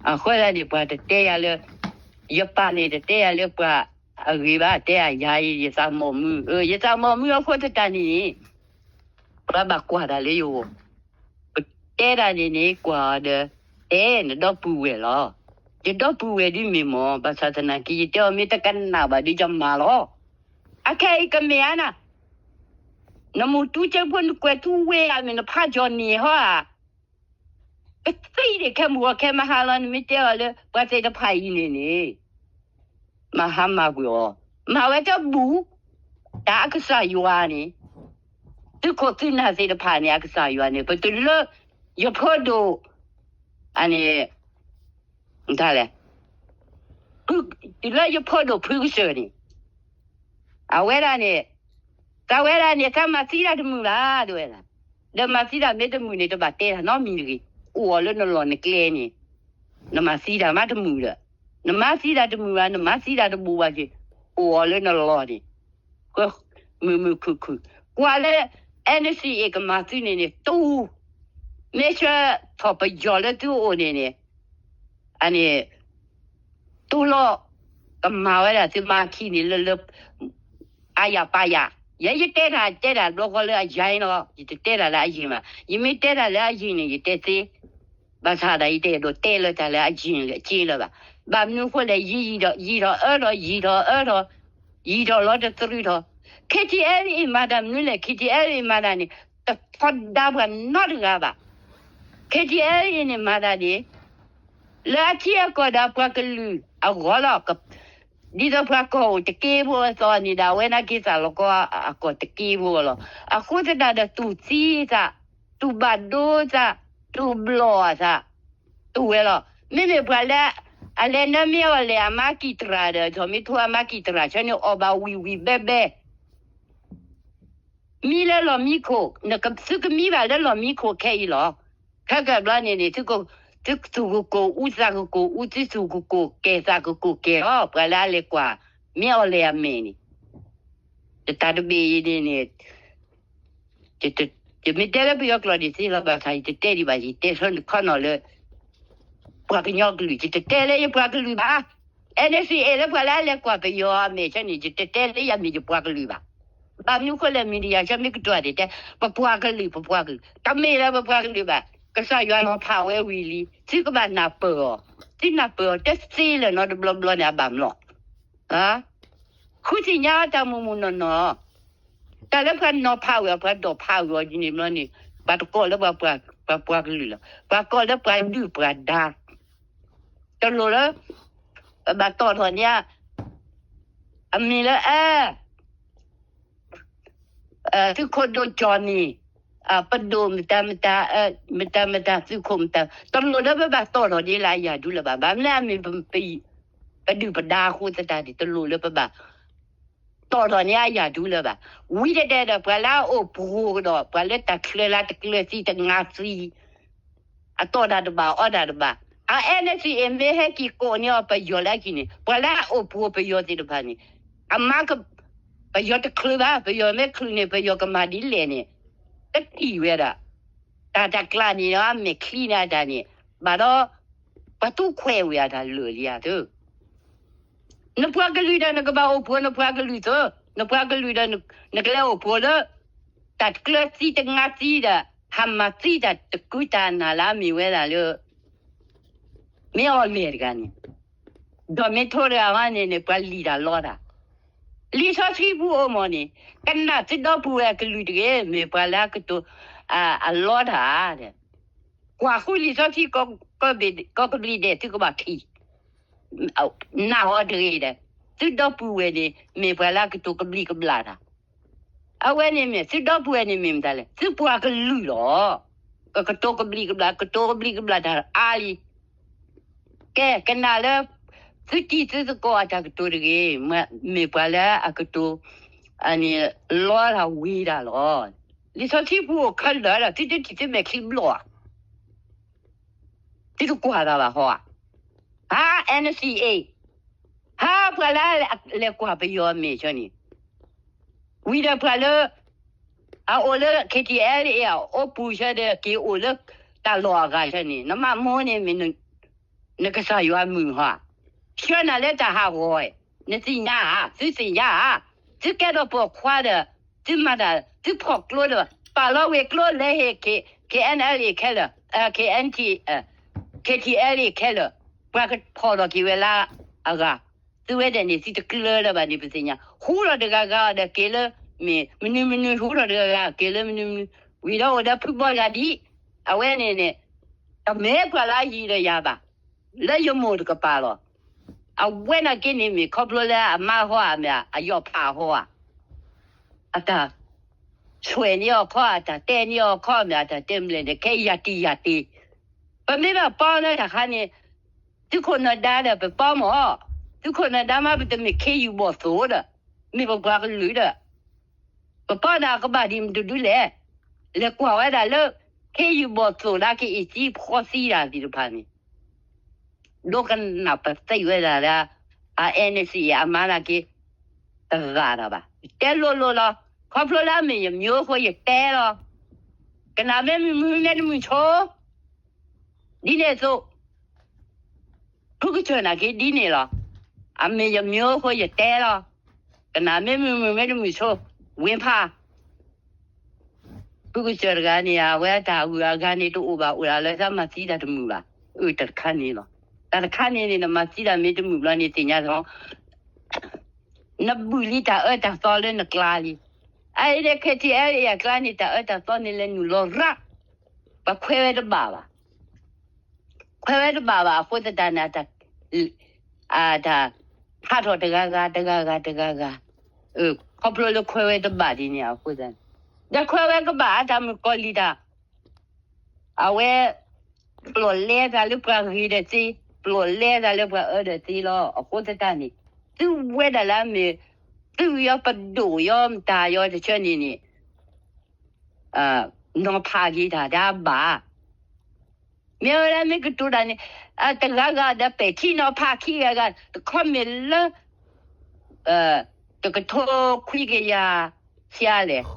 အဃိသတးန့ၣ် ပှၤတတဲယၤလၢ ယပာ်န့ၣ် တတဲယၤလၢပှၤအဂ့ၤဘၣ်, တဲယၤယၤအံၤ ယသးမီၢ်မုၢ်, ယသးမီၢ်မုၢ်အဃိသတးန့ၣ် ပှၤဘၣ်ကွၢ်တၢ်လၢယဂီၢ်, ပတဲတၢ်န့ၣ်န့ၣ် ကွၢ်အီၤဒီး တဲနဒီပုၢ်ဝဲၢ်လီၤ. ယဒီပုၢ်ဝဲၢ်ဒ်မ့ၢ်မီၢ်, ဘၣ်ဆၣ်သနာ်က့ ယတဲအီၤမ့ၢ်တကနၣ်ဘၣ်ဒီးယမၤလီၤ. အခဲအံၤကမ့ၢ်ဧါနၤ, နမူတူစ့ဖိနကွဲၤထူဝ့ဧါ, မ့ၢ်နဖးကၠီၣ်န့ၢ်ဟီဧါ, ကသံဒံးခဲမုၢ်ဂီၤခဲမဟါလီၤ. နမ့ၢ်တဲအီၤလၢ ပှၤသ့ၣ်တဖၣ်အံၤန့ၣ်န့ၣ် မၤဟါမၢ်ကွံာ်အီၤ, မၤဝဲတဘူၣ်, တၢ်အကစၢ်ယွၤန့ၣ်, သုးခိၣ်သုးနၢ်သ့ၣ်တဖၣ်န့ၣ် အကစၢ်ယွၤန့ၣ် ပတုၤလၢ ယဖိဒိၣ်, အန့ၣ်, တၢ်လဲၣ်, တုၤလၢယဖိဒိၣ်ဖုကစၢၢ်န့ၣ် အဝဲဒၣ်န့ၣ်, သးဝဲဒၣ်န့ၣ် သးမၤသံတၢ်တမုာ်ဘၣ် တဲဝဲဒၣ်, ဒီးမၤသံတၢ်မ့ၢ်တမုာ်န့ၣ် တဘၣ်တဲတၢ်နီတမံၤတဂ့ၤ, အိၣ်အီၤလၢနလီၢ်နကျဲန့ၣ်, နမၤသံတၢ်မ့ၢ်တမုာ်ဒီး, နမၤသံတၢ်တမုာ်ဘၣ်, နမၤသံတၢ်တဘူၣ်ဘၣ်က့ၤ, အိၣ်အီၤလၢနလီၢ်န့ၣ်, မုာ်မုာ်ခုၣ်ခုၣ်, ကွၢ်လၢ N C A ကမၤသုန့ၣ်န့ၣ် တူၢ်, မ့ၢ်ဆၢထီၣ်ပယီၤလၢသုအိၣ်န့ၣ်န့ၣ်, အန့ၣ် တူၢ်လီၤ, ကမၤဝဲဒၣ်သုမၤခံန့ၣ်လၢလၢ, အါယၤပာ်ယၤ, ယဲယတဲတၢ် တဲတၢ်ဘျီဃီလၢအယံၤလီၤ, ယတတဲတၢ်လၢအယံၤဘၣ်, ယမ့ၢ်တဲတၢ်လၢအယံၤန့ၣ် ယတဲသ့, ဘၣ်ဆၣ်ဒီးယတအဲၣ်ဒိးတဲလၢတၢ်လၢအယံၤလၢအက့လၢၤဘၣ်, ဘၣ်မနုၤအဃိလဲၣ် ယံာ်ဒီး ယံာ်ထီၣ်အၢထီၣ် ယံာ်ထီၣ်အၢထီၣ်, ယံာ်ထီၣ်လီၤတသရူးထီၣ်, K T L A မၤတၢ်မနုၤလဲၣ်, K T L A မၤတၢ်န့ၣ် တထီဒါပှၤနီတဂၤဘၣ်, K T L A န့ၣ်မၤတၢ်န့ၣ် လၢအထံအကီၢ်ဒီးပှၤကလုာ်အဂီၢ်လီၤ. ဒ်သိးပှၤကီၢ်အိၣ်တက့ဖိအသိးန့ၣ်ဒီး အဝဲနာ်က့သးလီၤကီအကီၢ်တက့ဖိလီၤ. အဃိသတးဒီး တူၢ်သံသး, တူၢ်ဘၣ်ဒိသး, တူၢ်ဘျီၣ်အသး, တူၢ်ဝဲလီၤ. မ့မ့ၢ်ပှၤလၢ အလဲၤနၢမ့ၢ်အီၤလဲၣ် အမါကံၢ်တရၢ်ဒီး ထီၣ်မ့ၢ်ထိအမါကံၢ်တရၢ်ဆၢန့ၣ် အီၣ်ဘၣ်ဝံၣ်ဝံၣ်ဘဲဘဲ မံလၢလီၢ်မံခိၣ်, သုကမံဘၣ်လၢလီၢ်မံခိၣ်ခဲအံၤလီၤ. ခဲကဘျီန့ၣ်န့ၣ် သုသူၣ်ကကိၢ်အူသးကကိၢ်အူ, သုသူၣ်ကကိၢ်ကဲၤသးကကိၢ်ကဲၤလီၤ. ပှၤလၢအလဲၤကွၢ် မ့ၢ်အီၤလဲၣ်အမဲာ်န့ၣ်, တတၢ်တဘ့ၣ်အံၤန့ၣ်န့ၣ် ယမ့ၢ်တဲလၢပယီၤကျိာ်ဒ်သ့လီၤဘၣ်ဆၣ် ယတတဲဒံးဘၣ်, ယတဲဆၢခီနီၤလၢ ပှၤကညီကလုာ်, ယတတဲလၢယပှၤကလုာ်ဘၣ်. NCA လၢပှၤလၢအလဲၤကွၢ်ပယီၤအမဲာ်ဆၢန့ၣ် ယတတဲလၢယမ့ၢ်ယပှၤကလုာ်ဘၣ်. ဘၣ်မနုၤဃိလဲၣ် media ဆၢမ့ၢ်ကတိၤတ့ၢ်တဲ ပပှၤကလုာ် ပပှၤကလုာ်, တမ့ၢ်လၢပပှၤကလုာ်ဘၣ်. ကစၢ်ယွၤနီၤဖးဝဲဝံၤလံ, သုကဘၣ်နၢ်ပၢၢ်အီၤ, သုနၢ်ပၢၢ်အီၤတသ့လၢၤနီတဘျီဘျီန့ၣ် အဘၣ်မလီၤ. ဃုသ့ၣ်ညါအီၤတၢ်မုၢ်မုၢ်နီၢ်နီၢ်, တၢ်လၢပှၤနီၤဖးဝဲအီၤ ပှၤဒိးဖးဝဲအီၤဒ်န့ၣ်ဘျီန့ၣ်, ပှၤတကိးလၢပှၤပှၤကလုာ်လီၤ. ပှၤကိးလၢပှၤဒုၣ်ပှၤဒါ, တလိၣ်လၢ ပဘၣ်တီၣ်ထီၣ်န့ၢ် အမံၤလၢ သုးခိၣ်ဒိၣ်ကၠီၣ်န့ၣ်, ပဒိၣ်မတၤမတၤ, မတၤမတၤသုးခိၣ်မတၤ, တလိၣ်လၢပဘၣ်တီၣ်ထီၣ်န့ၢ်လၢအယၤဒုလၢၤဘၣ်. ဘၣ်မနုၤအမ့ၢ် ပဒုၣ်ပဒါအဃိသတးန့ၣ် တလိၣ်လၢပဘၣ် တီၣ်ထီၣ်န့ၢ်အယၤဒုလၢၤဘၣ်. ဝံၤတဲတဲဒီး ပှၤလၢအအိၣ်ပှိၤကဒီး ပှၤလၢတၢ်ချၢလၢတကျၢၤသံတငါသံ အတီၢ်တၢ်တဘၣ်အီၣ်တၢ်တဘၣ်. အ NCA မ့ၢ်ဟဲက့ၤကိးန့ၢ်အီၤပယီၤလၢအခံန့ၣ် ပှၤလၢအအိၣ်ပှိၤပယီၤသ့ၣ်တဖၣ်န့ၣ် အမါ ပယီၤတချုးဘၣ်, ပယီၤမ့ၢ်ချုးန့ၣ် ပယီၤကမၤဒ်လဲၣ်န့ၣ် တထံၣ်ဝဲဒၣ်. တၢ်တၢ်ကျးန့ၣ်ဒီး အမဲာ်ချံန့ၣ်အတၢ်န့ၣ် ဘၣ်ဒီး ပှၤသူခွဲးဝဲအတၢ်လၢာ်လံဧါသု. နပှၤကလုာ်ဒီးနကဘၣ်အိၣ်ပှိၤနပှၤကလုာ်သု, နပှၤကလုာ်ဒီးနကလဲၤအိၣ်ပှိၤလၢ တၢ်တကျၢၤသံတငါသံဒီး ဟးမၤသံတၢ်တကူတၢ်နၢ်လၢအမ့ၢ်ဝဲဒၣ်လၢ မ့ၢ်အီၤလဲၣ်တဂၤန့ၣ်, ဒီးမ့ၢ်ထိတဂၤဝဲန့ၣ်န့ၣ် ပှၤလံၣ်တၢ်လီတၢ်, လံာ်စီဆှံပူၤအိၣ်မးန့ၣ် ကနၣ်သုဒီပုၢ်ဝဲၢ်အကလုၢ်တဂ့ၤ, မ့ၢ်ပှၤလၢအကတိၤ အလီတၢ်ဒီး ကွၢ်ဃုလံာ်စီဆှံ ကီၢ်ကဘျံးဒဲး သုကဘၣ်ထံၣ် နၢ်ဟူတဂ့ၤဒီး သုဒီပုၢ်ဝဲၢ်န့ၣ် မ့ၢ်ပှၤလၢအကတိၤကဘျံးကဘျၣ်တၢ်, အဝဲန့ၣ်မ့ၢ် သုဒီပုၢ်ဝဲၢ်န့ၣ်မ့ၢ်မတၤလဲၣ်, သုပှၤကလုာ်လီၤ. ကကတိၤကဘျံးကဘျၣ် ကတိၤကဘျံးကဘျၣ်တၢ်အါလံ. ကဲ ကနၣ်လၢ သုတံၤသုသကိးအတၢ်ကတိၤတဂ့ၤ, မ့ၢ်ပှၤလၢအကတိၤ လီတၢ်ဝ့ၤတၢ်လီၤ. လံာ်စီဆှံပူၤအိၣ်ခဲလၢာ်ဒီး သုတထံၣ်သုမဲာ်ချံဘျီၣ်ဧါ သုတကွၢ်တၢ်ဘၣ်ဟီဧါ. ဟါ NCA, ဟါ ပှၤလၢအလဲၤကွၢ်ပယီၤအမဲာ်ဆၢန့ၣ်, ဝံၤဒီးပှၤလၢ အအိၣ်လၢ KTLA အအိၣ်ပူၤဆၢဒီး က့ၤအိၣ်လၢတၢ်လီၢ်အဂၤဆၢန့ၣ် နမၤမိၢ်န့ၣ်မ့ၢ် နကစၢ်ယွၤမုၢ်ဟါ, ဆှၢနၤလၢတၢ်ဟးဂီၤ, နသ့ၣ်ညါဧါ, သုသ့ၣ်ညါဧါ, သုကဲထီၣ်ပိာ်ခွါဒီး သုမၤတၢ် သုဖီၣ်ကျိဒီး ပာ်လီၤဝ့ၢ်ကျိလၢဟ့ၣ် KNLA ခဲလၢာ်, KNT, KTLA ခဲလၢာ်, ပှၤကဖီၣ်ထီၣ်က့ၤဝဲလၢအဂၤ, သုဝဲဒၣ်န့ၣ် သုတကျၢၤလၢၤဘၣ်န့ၣ် ပသ့ၣ်ညါ, ဟူထီၣ်တဂၤဂၤအီၤဒီးက့ၤလၢ မ့ၢ်မနုၤမနုၤ ဟူထီၣ်တဂၤဂၤက့ၤလၢမနုၤမနုၤ, ဝံၤဒီးအိၣ်ဒီးဖုဘီယၤဒံး, အဝဲန့ၣ်န့ၣ် တမ့ၢ်ပှၤလၢအယံၤဒီးယၤဘၣ်, လၢယမိၢ်တကပၤလီၤ. အဝဲနာ်က့န့ၣ်မ့ၢ်ခီဖျိလၢအမါဟီဧါ မ့ၢ်အယီၣ်ဖးဟီဧါ, အတၢ်ဆွဲးန့ၢ်အီၤခီ အတၢ်တဲန့ၢ်အီၤခီ မ့ၢ်အတၢ်တဲမလဲၣ်န့ၣ် ခဲအံၤယၤတံၤယၤတံၤ, ပမ့ၢ်ဘၣ်ပီလၢတၢ်ခါန့ၣ် သုးခိၣ်နၢၤဒါဒီး ပပီမး, သုးခိၣ်နၢၤဒါမး ပတမ့ၢ်ခ့ယုၢ်ဘီၣ်သိၣ်ဒီး မ့ၢ်ပပှၤကလုာ်ဒီး ပပီဒၣ်ကဘၣ်ဒ်မနုၤလဲၣ်, လဲၤကွၢ်ဝဲဒၣ်လၢ ခ့ယုၢ်ဘီၣ်သိၣ်လၢက့ၤအံၤသံဖှီသံတၢ်သ့ၣ်တဖၣ်န့ၣ် ဒိကနၣ်ပသ့ၣ်ဝဲဒၣ်လၢ အNCA အမါနာ်က့ တဂၤတၢ်ဘၣ်. တဲလိၤလိၤလီၤ. ခီဖျိလၢအမ့ၢ်ယမၠိအဃိယတဲလီၤ. ကနၣ်မ့ၢ်မုာ်မုာ် မ့ၢ်တမုာ်ဆိ ဒ်န့ၣ်အသိး ဖုကစၢၢ်နာ်က့ဒ်န့ၣ်လီၤ. အမ့ၢ်ယမၠိအဃိယတဲလီၤ. ကနၣ်မ့ၢ်မုာ်မုာ် မ့ၢ်တမုာ်ဆိ ဝ့ၢ်ဖး ဖုကစၢၢ်တဂၤန့ၣ် အဝဲတၢ်ဂုၤအဂၤန့ၣ်တအိၣ်ဘၣ် အိၣ်ဒၣ်လၢတၢ်မၤသံတၢ်တမုာ်ဘၣ်. အၢ တၢ်တခါန့ၣ်လီၤ. တၢ်တခါန့ၣ်န့ၣ် နမၤသံတၢ်မ့ၢ်တမုာ်ဘျီန့ၣ် သ့ၣ်ညါလီၤ. နဘုၣ်လံတၢ်အၢတၢ်သီလၢနကျါလံ. အအံၤန့ၣ် KTLA အကျါန့ၣ် တၢ်အၢတၢ်သီန့ၣ်လဲၤနုာ်လီၤရၣ်, ပခွဲဝဲတဘၣ်ဘၣ်. ခွဲဝဲတဘၣ်ဘၣ်အဃိသတးန့ၣ် အတၢ် အတၢ်ဟးထီၣ်တဂၤဂၤ တဂၤဂၤ တဂၤဂၤ, ခီဖျိလၢခွဲဝဲတဘၣ်ဒ်န့ၣ်အဃိသတးန့ၣ်, ဒီးခွဲဝဲကဘၣ်အတၢ်မုၣ်ကီၤလံၢ်တၢ် အဝဲ ပျီၣ်လဲသးလၢပှၤဂ့ၤဒီးသ့, ပျီၣ်လဲသးလၢပှၤအၢဒီးသ့လီၤ. အဃိသတးန့ၣ် သုဝဲဒၣ်လၢအမ့ၢ် သုးယီၤပဒိၣ်ယီၤမတၤယီၤတဆၢန့ၣ်န့ၣ် နီၤဖးက့ၤတၢ်ဒၣ်ဘၣ်. မ့ၢ်ဝဲဒၣ်မ့ၢ်ကတိၤတၢ်န့ၣ် တဂၤဂၤဒီးပဲာ်ထံနီၤဖးခံဂၤဂၤ တခီမ့ၢ်လၢ တကထိခွံကယၤဆံးလဲၣ်,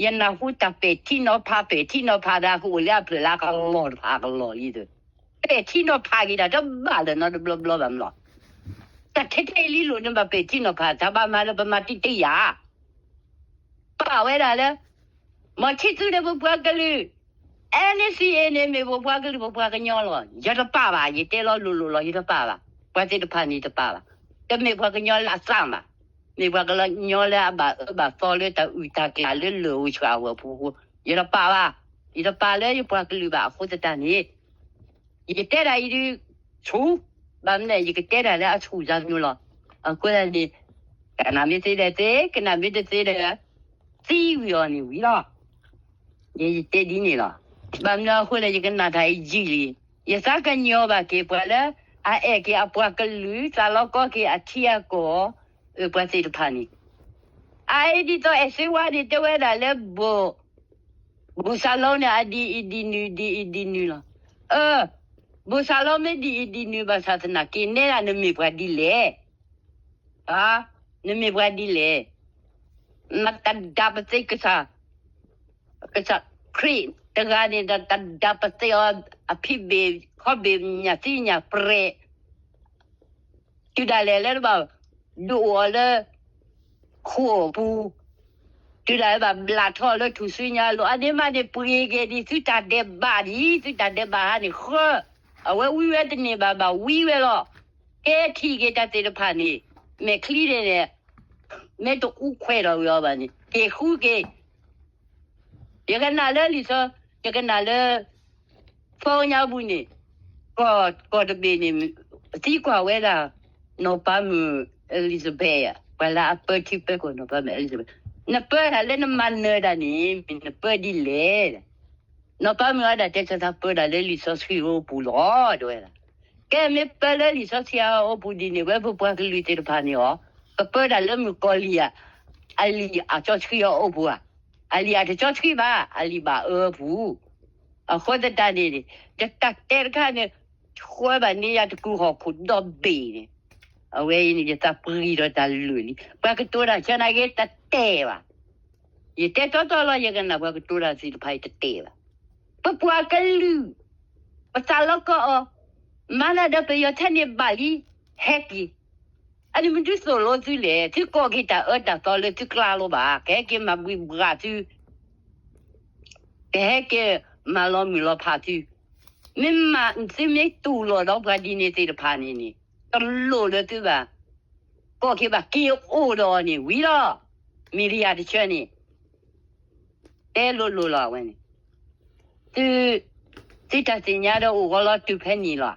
ယနၢ်ဟူတၢ်ပဲာ်ထံနီၤဖး ပဲာ်ထံနီၤဖးဒၣ်ကအိၣ်လၢအဖျၢၣ်လၢကလီၢ်တဖၣ်ကလီၢ်လံ. ပဲာ်ထံနီၤဖးက့ၤတၢ်တဘၣ်လၢၤနီတဘျီဘျီဘၣ်မလီၤ. တၢ်ထဲထဲလံလိာ်န့ၣ်ဘၣ်ပဲာ်ထံနီၤဖး တၢ်ဘၣ်မၤလၢပမၤတံၢ်တံၢ်ယၤ ပာ်ဝဲဒၣ်လၢ မၤဆံးသုဒီးပပှၤကလုာ်, NCA န့ၣ်မ့ၢ်ပပှၤကလုာ် ပပှၤကညီလီၤ. ယတပာ်ဘၣ်, ယတဲလီၤလိၤလိၤလီၤ, ယတပာ်ဘၣ်. ပှၤသ့ၣ်တဖၣ်န့ၣ်တပာ်ဘၣ်. တမ့ၢ်ပှၤကညီလၢအသးဘၣ်. မ့ၢ်ပှၤကညီလၢအဘၣ်အၢဘၣ်သီလၢတၢ်အုၣ်တၢ်ကျၢ်လၢလၢၢ်ဧိၤဆှၣ်ဧိၤအပူၤအဃိ, ယတပာ်ဘၣ်. ယတပာ်လၢယပှၤကလုာ်ဘၣ်အဃိသတးန့ၣ် ယတဲဒၣ်အံၤဒုး ဆူၣ်, ဘၣ်မနုၤ ယကတဲဒၣ်လၢအဆူၣ်စၢ်မနုၤလီၤ. အဃိသတးန့ၣ် ကနၣ်မ့ၢ်သ့ဒီးသ့, ကနၣ်မ့ၢ်တသ့ဒီး သံဝံၤအီၤန့ၣ်ဝံၤလီၤ. ယတဲဒ်န့ၣ်လီၤ. ဘၣ်မနုၤအဃိလဲၣ် ယကနၣ်တၢ်အံၤယံာ်လံ. ယသးကညီၤဘၣ်က့ၤပှၤလၢ အအဲၣ်က့ၤအပှၤကလုာ် သးလီကီက့ၤအထံအကီၢ် အပှၤသ့ၣ်တဖၣ်န့ၣ် အအံၤဒ်သိးအဲၣ်စ့ဝါန့ၣ် တဲဝဲဒၣ်လၢ ဘိၣ်စၢ်လိန့ၣ် အဒ်အံၤဒ်နုၤ ဒ်အံၤဒ်နုၤလီၤ. အၢ, ဘိၣ်စၢ်လိမ့ၢ်ဒ်အံၤဒ်နုၤဘၣ်ဆၣ်သနာ်က့ နဲဒၣ်နမ့ၢ်ပှၤဒ်လဲၣ်. နမ့ၢ်ပှၤဒ်လဲၣ်. နတဒၣ်ပသ့ကစၢ်, ကစၢ်ခရံာ်တဂၤန့ၣ် တဒၣ်ပသ့အီၤ အဖံးဘ့ၣ် ခီဘ့ၣ် ညၣ်သံညၣ်ပြဲၣ် တုၤဒၣ်လဲာ်လၢတဘၣ် ဒုးအိၣ်အီၤလၢ ခိၣ်အပူၤ, တုၤဒၣ်ဝဲဘၣ်ဘျးထီၣ်လၢထူၣ်စုညါအလိၤ အန့ၣ်မးန့ၣ် ပှ့ၤက့ၤဒံး သုတၢ်ဒဲးဘးဒံး သုတၢ်ဒဲးဘးဟါန့ၣ်ဃၢ, အဝဲဝံဝဲတန့ၢ်ဘၣ် ဘၣ်ဝံဝဲလီၤ. ကဲထံၣ်က့ၤတၢ်သ့ၣ်တဖၣ်န့ၣ် မဲာ်ချံန့ၣ်န့ၣ် မ့ၢ်တအူခွဲးထီၣ်ဝံၤအီၤဘၣ်န့ၣ် က့ၤဃုက့ၤ ယကနၣ်လၢလံာ်စီ, ယကနၣ်လၢ ဖီညါပူၤန့ၣ် ကီၢ်တဘ့ၣ်န့ၣ် သံကွၢ်ဝဲဒၣ် နီၢ်ပၤမုၣ် Elizabeth ဧါ, ပှၤလၢအပၢထံပၢကီၢ် နီၢ်ပၤမုၣ် Elizabeth, နပၢတၢ်လၢနမၤနၢၤတၢ်န့ၣ် မ့ၢ်နပၢဒ်လဲၣ်. နီၢ်ပၤမုၣ်ဝဲဒၣ်တဲဆၢသး ပၢတၢ်လၢလံာ်စီဆှံအအိၣ်ပူၤလီၤ တဲဝဲဒၣ်. ကဲမ့ၢ်ပၢလၢလံာ်စီဆှံအအိၣ်ပူၤဒ်န့ၣ် ဝဲပပှၤကလုာ်သ့ၣ်တဖၣ်န့ၣ်အီၤ ကပၢတၢ်လၢမုၣ်ကီၤလံၢ်ဧါ, အလံာ်အစီဆှံအအိၣ်ပူၤဧါ. အလံာ်အတစီဆှံဘၣ်, အလံာ်ဘၣ်အၢပူၤ. အဃိသတးန့ၣ် ယတၢ်တဲတခါန့ၣ် ဆှၢဘၣ်န့ၢ်ယၤတကုာ်ဟီၣ်ခိၣ်ဒီဘ့ၣ်န့ၣ်, အဝဲအံၤန့ၣ် ယသးပှံၤဒီးတၢ်လုၢ်လံ, ပှၤကတိၤတၢ်ဆၢနာ်က့တတဲဘၣ်. ယတဲတီတီလီၤ ယကနၣ်ပှၤကတိၤတၢ်သ့ၣ်တဖၣ်အံၤတတဲဘၣ်. ပပှၤကလုာ် ပသးလီကီအီၤ, မၤနၤဒီးပယီၤထဲန့ၣ်ဘၣ်လံ, ဟဲက့ၤ. အန့ၣ်မ့ၢ်ဒုးသိၣ်လိသုလဲၣ်, သုကိးက့ၤတၢ်အၢတၢ်သီလၢသုကျါလီၤဘၣ်, ကဟဲက့ၤမၤဘှံးဘှးသု ကဟဲက့ၤမၤလီၤမုၢ်လီၤဖးသု, မ့ၢ်မးသုမ့ၢ်တူၢ်လိာ်ဒီးပှၤဒ်န့ၣ်သ့ၣ်တဖၣ်န့ၣ်န့ၣ် တလိၣ်လၢသုဘၣ်, ကိးက့ၤဘၣ်က့ၤအိၣ်ဒီးအီၤန့ၣ်ဝံၤလီၤ. မ့ၢ်ဒ်ယၤတဆၢန့ၣ် တဲလိၤလိၤလီၤအဝဲန့ၣ်, သု သုတၢ်သ့ၣ်ညါဒီးအိၣ်ဂီၤလီၤတုၤဖဲန့ၣ်လီၤ.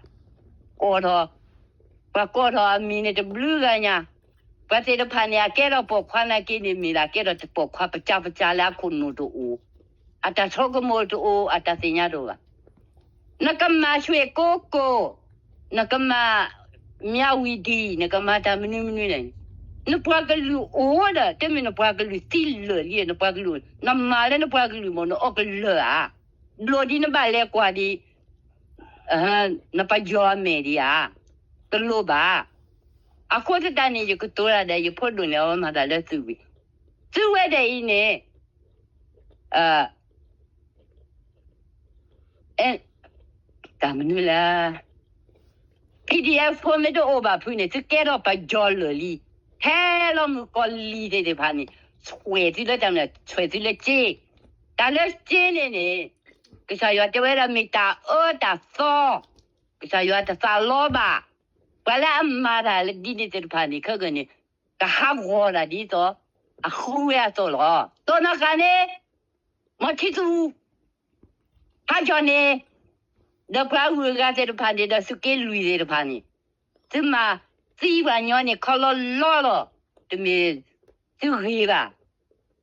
ကိးထီၣ်, ပှၤကိးထီၣ်အမံၤန့ၣ်တဘျုးဂၤညါ, ပှၤသ့ၣ်တဖၣ်န့ၣ် အကဲထီၣ်ပိာ်ခွါနာ်က့န့ၣ် မ့ၢ်ဒၣ်ကဲထီၣ်ပိာ်ခွါပစၢပစၢလၢအခိၣ်နူာ်တအိၣ်, အတၢ်ဆိကမိၣ်တအိၣ်, အတၢ်သ့ၣ်ညါတအိၣ်ဘၣ်. နကမၤဆွ့ၣ်ကိကိၣ်, နကမၤ မြဝတီ, နကမၤတၢ်မနုၤမနုၤန့ၣ်, နပှၤကလုာ်အိၣ်ဒီး တမ့ၢ်နပှၤကလုာ်သံလၢာ်လံ, နပှၤကလုာ်, နမၤလၢနပှၤကလုာ်မ့ၢ် နအီၣ်ကလၢာ်ဧါ, လိၣ်ဒ်နဘၣ်လဲၤကွၢ်ဒ် နပယီၤအမဲာ်ဒံးဧါ, တလိၣ်ဘၣ်. အဃိသတးန့ၣ် ယကတိၤတၢ်ဒီး ယဖိဒိၣ်န့ၣ် အဝဲမၤတၢ်လၢသုးဝံၤ, သုးဝဲဒၣ်အံၤန့ၣ် တၢ်မနုၤလဲၣ်, PDF ဖိမ့ၢ်တအိၣ်ဘၣ်ဖုးန့ၣ် သုကဲထီၣ်ပယီၤလၢာ်လံ, ဟဲလီၤမုၣ်ကီၤလံၤသ့ၣ်တဖၣ်န့ၣ် ဆွဲးသုလၢတၢ်မနုၤလဲၣ်, ဆွဲးသုလၢစ့, တၢ်လၢစ့န့ၣ်န့ၣ် ကစၢ်ယွၤတဲဝဲဒၣ်မ့ၢ်တၢ်အၢတၢ်သီ, ကစၢ်ယွၤတသးလီဘၣ်, ပှၤလၢအမၤတၢ်လၢဒ်န့ၣ်သ့ၣ်တဖၣ်န့ၣ် ခဲကနံၣ်န့ၣ် ကဟးဂီၤတၢ်ဒ်သိး အဃုဝဲအသိးလီၤ. တိၢ်နီၣ်ဃာ်န့ၣ် မီၤထံသူ ဟးကၠီၣ်န့ၣ် ဒီးပှၤအဂုၤအဂၤသ့ၣ်တဖၣ်န့ၣ် ဒီးသုးက့လွံၢ်သ့ၣ်တဖၣ်န့ၣ် သုမၤသံပှၤညီန့ၣ် ခီလီလီလီၤ, တမ့ၢ်သုဂ့ၤဘၣ်.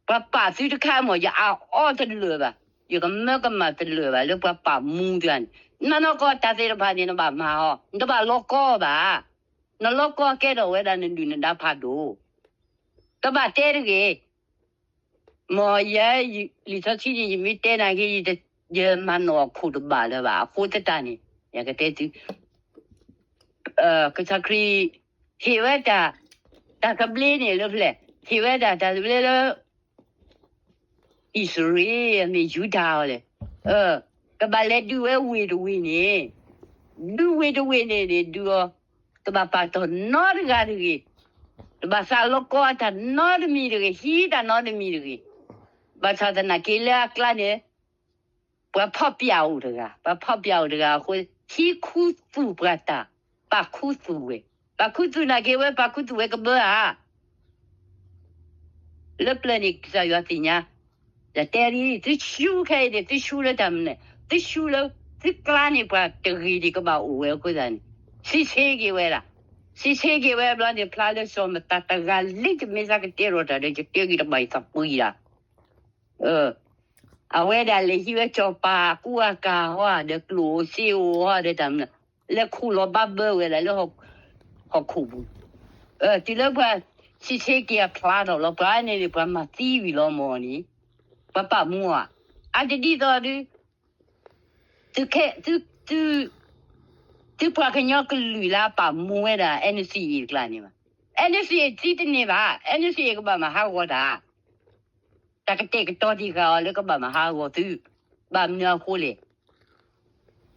ပှၤပာ်သုတခါမ့ၢ် ယအအီတလၢာ်ဘၣ်, ယကမၢကမၣ်တလၢာ်ဘၣ် လၢပှၤပာ်မူသုန့ၣ်, နနီၢ်ကီၢ်တၢ်သ့ၣ်တဖၣ်န့ၣ် နဘၣ်မၤအီၤ, နတဘၣ်လီၤကီဘၣ်. နလီၤကီကဲထီၣ်ဝဲဒၣ်နဒုၣ်နဒါဖးဒိၣ်, တဘၣ်တဲတဂ့ၤ. မ်ယဲ လံာ်စီဆှံန့ၣ် ယမ့ၢ်တဲနာ်က့ ယမၤနီၣ်အခိၣ်တဘၣ်လၢၤဘၣ်. အဃိသတးန့ၣ် ယကတဲသု, ကစၢ်ခရံာ် ဟ့ၣ်ဝဲတၢ်, တၢ်သဘျ့န့ၣ်လၢဖဲလဲၣ်, ဟ့ၣ်ဝဲဒၣ်တၢ်သဘျ့လၢ အံၣ်စရ့လး မ့ၢ်ယူဒၤအီၤလဲၣ်, ကဘၣ်လဲၤဒုးဝဲဝ့ၢ်တဝ့ၢ်န့ၣ်, ဒုးဝ့ၢ်တဝ့ၢ်န့ၣ်န့ၣ် ဒုးအီၤ, တဘၣ်ပာ်တ့ၢ်နီတဂၤတဂ့ၤ, တဘၣ်သးလီၤကီအတၢ်နီတမံၤတဂ့ၤ, ဟံးတၢ်နီတမံၤတဂ့ၤ. ဘၣ်ဆၣ်သနာ်က့လၢအကျါန့ၣ် ပှၤဖီၣ်ပျၢ်အိၣ်တဂၤ, ပှၤဖီၣ်ပျၢ်အိၣ်တဂၤအဃိ ဟံးခူသူၣ်ပှၤတၢ်, ပာ်ခူသူၣ်ဝဲ, ပာ်ခူသူၣ်နာ်က့ဝဲ ပာ်ခူသူၣ်ဝဲကဘၢဧါ လၢပျၢၤန့ၣ် ကစၢ်ယွၤသ့ၣ်ညါ, ယတဲဒ် သုဆူခဲအံၤန့ၣ် သုဆူလၢတၢ်မနုၤလဲၣ်, သုဆူလၢ သုကျါန့ၣ် ပှၤတဂ့ၤဒံးကဘၣ်အိၣ်ဝဲအဃိသတးန့ၣ် စံးဆ့က့ၤဝဲဒၣ်, စံးဆ့က့ၤဝဲဘျီန့ၣ် ဖျါလၢစီၤမသးတဂၤလံ တမ့ၢ်သးကတဲထီၣ်တၢ်ဒီး ယတဲဂ့ၤတဘၣ်ယသးပှံၤဒၣ် အဝဲဒၣ်လဲၤဟံးဝဲစီၤပၤကူအကၤဟီဒီးကျိၣ်အိၣ်စ့အိၣ်ဟီဒီးတၢ်မနုၤ, လဲၤခူၣ်လီၤဘၣ်ဘၢဝဲဒၣ်လၢ ဟီၣ်ခိၣ်ပူၤ, တုၤလၢပှၤစံးဆ့က့ၤအဖျါထီၣ်လီၤ ပှၤန့ၣ်န့ၣ် ပှၤမၤသံဝံၤလီၤမၢ်န့ၣ်, ပှၤပာ်မူဧါ, အတဒ်သိးဒုး သု သုပှၤကညီကလုာ်လၢအပာ်မူဝဲဒၣ် NCA တကျါန့ၣ်ဘၣ်, NCA သံတန့ၢ်ဘၣ်, NCA ကဘၣ်မၤဟးဂီၤတၢ် တၢ်ကတဲာ်ကတီၤတံၢ်ဃာ်အီၤလၢကဘၣ်မၤဟးဂီၤသု, ဘၣ်မနုၤအဃိလဲၣ်.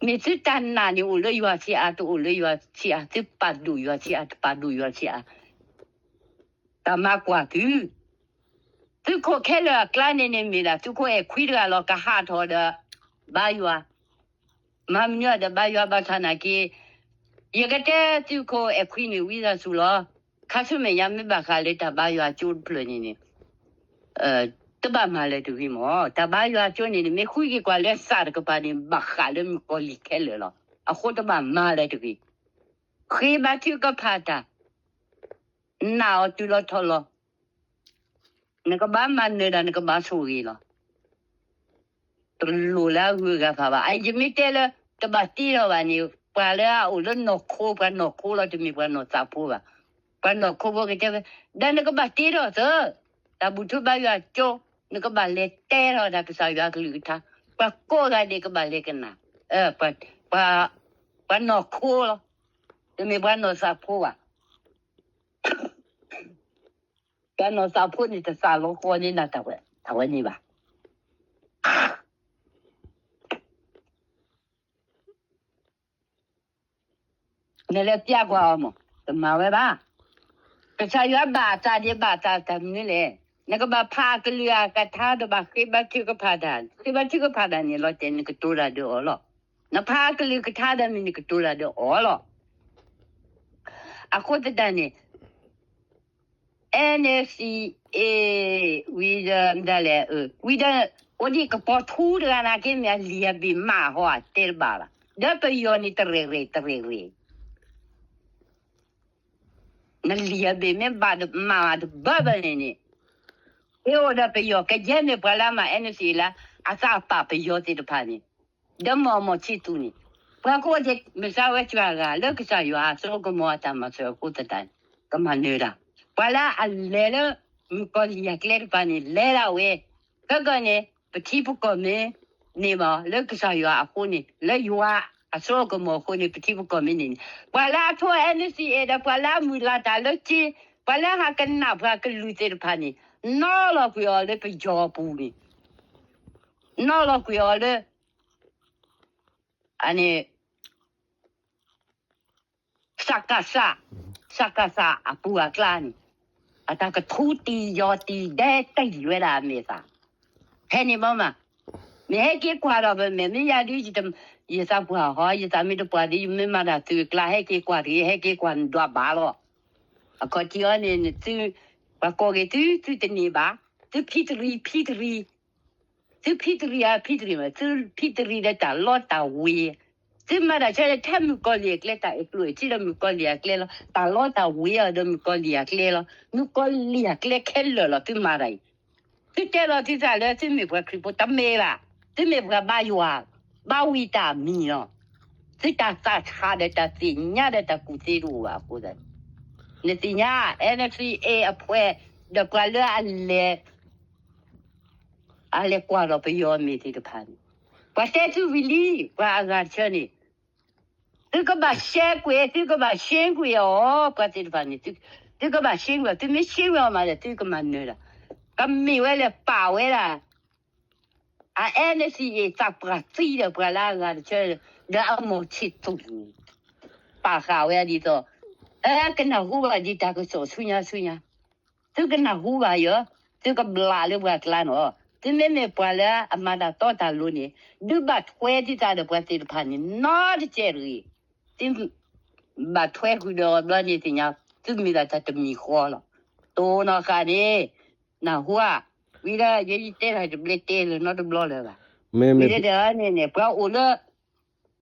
မ့ၢ်သုတၢ်နာ်န့ၣ်အိၣ်လၢယွၤဆံးအါ တအိၣ်လၢယွၤဆံးအါ, သုပာ်ဒိၣ်ယွၤဆံးအါ တပာ်ဒိၣ်ယွၤဆံးအါ, တၢ်မၤကွၢ်သု, သုးခိၣ်ခဲလၢာ်အကျါန့ၣ်န့ၣ်မ့ၢ်ဒၣ် သုးခိၣ်အဲၣ်ခွံတဂၤလီၤ ကဟးထီၣ်ဒီး ဘါယွၤ, မၤမနုၤဒီးဘါယွၤဘၣ်ဆၣ်နာ်က့, ယကတဲသုးခိၣ်အဲၣ်ခွံန့ၣ် ဝံသးစူၤလီၤ, ခါဆူမဲာ်ညါမ့ၢ်ဘၣ်ဃးလၢတၢ်ဘါယွၤကၠိတဖျၢၣ်န့ၣ်န့ၣ် တဘၣ်မၤလၢၤတဂ့ၤမၢ်, တၢ်ဘါယွၤကၠိန့ၣ်န့ၣ် မ့ၢ်ဃုက့ၤကွၢ်လၢစၢ်တကပၤန့ၣ် ဘၣ်ဃးလၢမုၣ်ကီၤလံၢ်ခဲလၢာ်လီၤ. အဃိတဘၣ်မၤလၢၤတဂ့ၤ. ဃ့ဘါထုကဖၣ်တၢ်, နာ်အီၤတုၤလီၤထီၣ်လီၤ. နကဘၣ်မၤနၢၤဒၣ် နကဘၣ်ဆိၣ်ဂ့ၤလီၤ. တလိၣ်လၢအဂုၤအဂၤဖးဘၣ်. ယမ့ၢ်တဲလၢ တဘၣ်တ့ထီၣ်ဘၣ်န့ၣ် ပှၤလၢအအိၣ်လၢနီၢ်ခိ ပှၤနီၢ်ခိလီၤ, တမ့ၢ်ပှၤနီၢ်သးဖိဘၣ်. ပှၤနီၢ်ခိဖိကတဲဝဲ, ဒီးနကဘၣ်တ့ထီၣ်သၢ တၢ်ဘူၣ်ထီၣ်ဘါယွၤကၠိ, နကဘၣ်လဲၤတဲထီၣ်တၢ်ကစၢ်ယွၤအကလုၢ်ကထါ, ပှၤကိးဂၤဒဲးကဘၣ်လဲၤကနၣ်, ပှၤနီၢ်ခိလီၤ, တမ့ၢ်ပှၤနီၢ်သးဖိဘၣ်. ပှၤနီၢ်သးဖိန့ၣ် တသးလီၤဃီန့ၢ်နၤတၢ်ဝဲန့ၣ်ဘၣ်. နလဲၤပျဲကွၢ်အီၤမး, တမၤဝဲဘၣ်. ကစၢ်ယွၤဘၣ်အသးဒ်ဘၣ်အသးတၢ်မနုၤလဲၣ်. နကဘၣ်ဖးအကလုၢ်အကထါ ဒီးဘၣ်ဃ့ဘါထုကဖၣ်တၢ်, ဃ့ဘါထုကဖၣ်တၢ်န့ၣ် လီၤတဲာ်နကတိၤတၢ်ဒီးအီၤလီၤ. နဖးအကလုၢ်ကထါဒီးမ့ၢ်နကတိၤတၢ်ဒီးအီၤလီၤ. အဃိသတးန့ၣ် NCA ဝံၤဒီးမတၤလဲၣ်, ဝံၤဒီး အိၣ်ဒံးကပီၤထူတဂၤနာ်က့ မ့ၢ်အလံာ်အဘ့ၣ်မးဟီ တဲတဘၣ်ဘၣ်. ဒီးပယီၤန့ၣ်တရဲၣ်ရဲၣ်တရဲၣ်ရဲၣ်, နလံာ်အဘ့ၣ်မ့ၢ်ဘၣ်မးတဘၣ်ဘၣ်န့ၣ်န့ၣ်, ဟဲအိၣ်ဒီးပယီၤ ကယဲၢ်န့ၣ် ပှၤလၢအမၤ NCA လၢ အသးအပာ်ပယီၤသ့ၣ်တဖၣ်န့ၣ်, ဒီးမီၢ်မီၢ်ဆံသူန့ၣ်, ပှၤကိးဂၤဒဲး မ့ၢ်စၢ်ဝဲစှၤဂၤ လၢကစၢ်ယွၤအစိကမီၤအတၢ်မၤစၢၤအဃိသတးန့ၣ် ကမၤနၢၤတၢ်. ပှၤလၢအလဲၤလၢ မုၣ်ကီၤလံၢ်အကျဲတဖၣ်န့ၣ် လဲၤဒၣ်ဝဲ, ခဲကီၢ်န့ၣ် ပထံပကီၢ်မ့ၢ်န့ၣ်မး လၢကစၢ်ယွၤအဃိန့ၣ် လၢယွၤအစိကမီၤအဃိန့ၣ် ပထံပကီၢ်မ့ၢ်န့ၣ်န့ၣ်, ပှၤလၢအထိ NCA ဒီး ပှၤလၢအမုၢ်လၢ်တၢ်လၢက့, ပှၤလၢဟးကနၣ်ပှၤကလုၢ်သ့ၣ်တဖၣ်န့ၣ် နီၣ်လီၤကွံာ်အီၤလၢပယီၤအပူၤန့ၣ်, နီၣ်လီၤကွံာ်အီၤလၢ အန့ၣ် စကစ, စကစ အပူၤအကျါန့ၣ်, အတၢ်ကထူတံၢ်ယီၢ်တံၢ်ဒဲးတံၢ်ဝဲဒၣ်အမဲာ်သၣ်, ဖဲန့ၣ်မးမး, မ့ၢ်ဟဲက့ၤကွၢ်ဒီးပမဲာ် မ့ၢ်ယၤဒုး ယသးပှၢ်ဟီ ယသးမ့ၢ်တပှၢ်ဒီး ယမ့ၢ်မၤတၢ်သုးအကျါ ဟဲက့ၤကွၢ်တဂ့ၤ ဟဲက့ၤကွၢ်နဒွးဘၣ်လီၤ. အခီၣ်ထံးအီၤန့ၣ် သု, ပှၤကိးက့ၤသု သုတန့ၢ်ဘၣ်, သုဖံးတရံး ဖံးတရံး သုဖံးတရံးဧါ ဖံးတရံးမး သုဖံးတရံးဒီးတၢ်လီတၢ်ဝ့ၤ, သုမၤတၢ်ဆၢထဲမုၣ်ကီၤလံၢ်အကျဲ တၢ်အဲၣ်ကျိၣ်အဲၣ်စ့ဒီးမုၣ်ကီၤလံၢ်အကျဲလီၤ. တၢ်လီတၢ်ဝ့ၤအီၤဒီးမုၣ်ကီၤလံၢ်အကျဲလီၤ. မုၣ်ကီၤလံၢ်အကျဲခဲလၢာ်လီၤ သုမၤတၢ်အံၤ. သုတဲလီၤသုသးလၢသုမ့ၢ်ပှၤခရံာ်ဖိတမ့ၢ်ဘၣ်, သုမ့ၢ်ပှၤဘါယွၤ, ဘါဝံတၢ်မံၤလီၤ. သုတၢ်သးဆးဒီးတၢ်သ့ၣ်ညါဒီးတၢ်ကူၣ်သ့တအိၣ်ဘၣ်အဃိသတးန့ၣ်, နသ့ၣ်ညါ NCA အဖှဲး ဒီးပှၤလၢအလဲၤ အလဲၤကွၢ်ဒီးပယီၤအမ့ၢ်သ့ၣ်တဖၣ်န့ၣ်, ပှၤတဲသုဝံၤလံ ပှၤအဂၤတဆၢန့ၣ်, သုကဘၣ်ရှဲကွံာ် သုကဘၣ်ရှဲကွံာ်အီၤ ပှၤသ့ၣ်တဖၣ်န့ၣ်, သုကဘၣ်ရှဲကွံာ်အီၤ သုမ့ၢ်ရှဲကွံာ်အီၤမးဒီး သုကမၤနၢၤတၢ်, ကမ့ၢ်ဝဲလၢပာ်ဝဲဒၣ် အ NCA သးပှၢ်သံဒီးပှၤလၢအဂၤတဆၢ ဒီးအမီၢ်ဆံးသူၣ်န့ၣ်, ပာ်ဃာ်ဝဲဒ်သိး, အကနၢ်ဟူဘၣ်ဒ်တၢ်ကစီၣ်ဆူညါဆူညါ သုကနၢ်ဟူဘၣ်ယီၤ, သုကဘျးလၢပှၤကျါနီၤ, သုမ့မ့ၢ်ပှၤလၢအမၤတၢ်တီတၢ်လိၤန့ၣ်, ဒုးဘၣ်ထွဲသုသးဒီးပှၤသ့ၣ်တဖၣ်န့ၣ် နီတစဲးတဂ့ၤ, သုဘၣ်ထွဲဃုာ်ဒီးအီၤဘျီန့ၣ်သ့ၣ်ညါ, သုမ့ၢ်ဒၣ်တၢ်တမံၤဃီလီၤ. တိၢ်နီၢ်ဃာ်န့ၣ်, နၢ်ဟူဧါ, ဝံၤဒီးယဲယတဲတၢ်တဘျဲတဲလၢၤနီတဘျီလၢၤဘၣ်. မ့မ့ၢ်ဝံၤဒီးန့ၣ်န့ၣ် ပှၤအိၣ်လၢ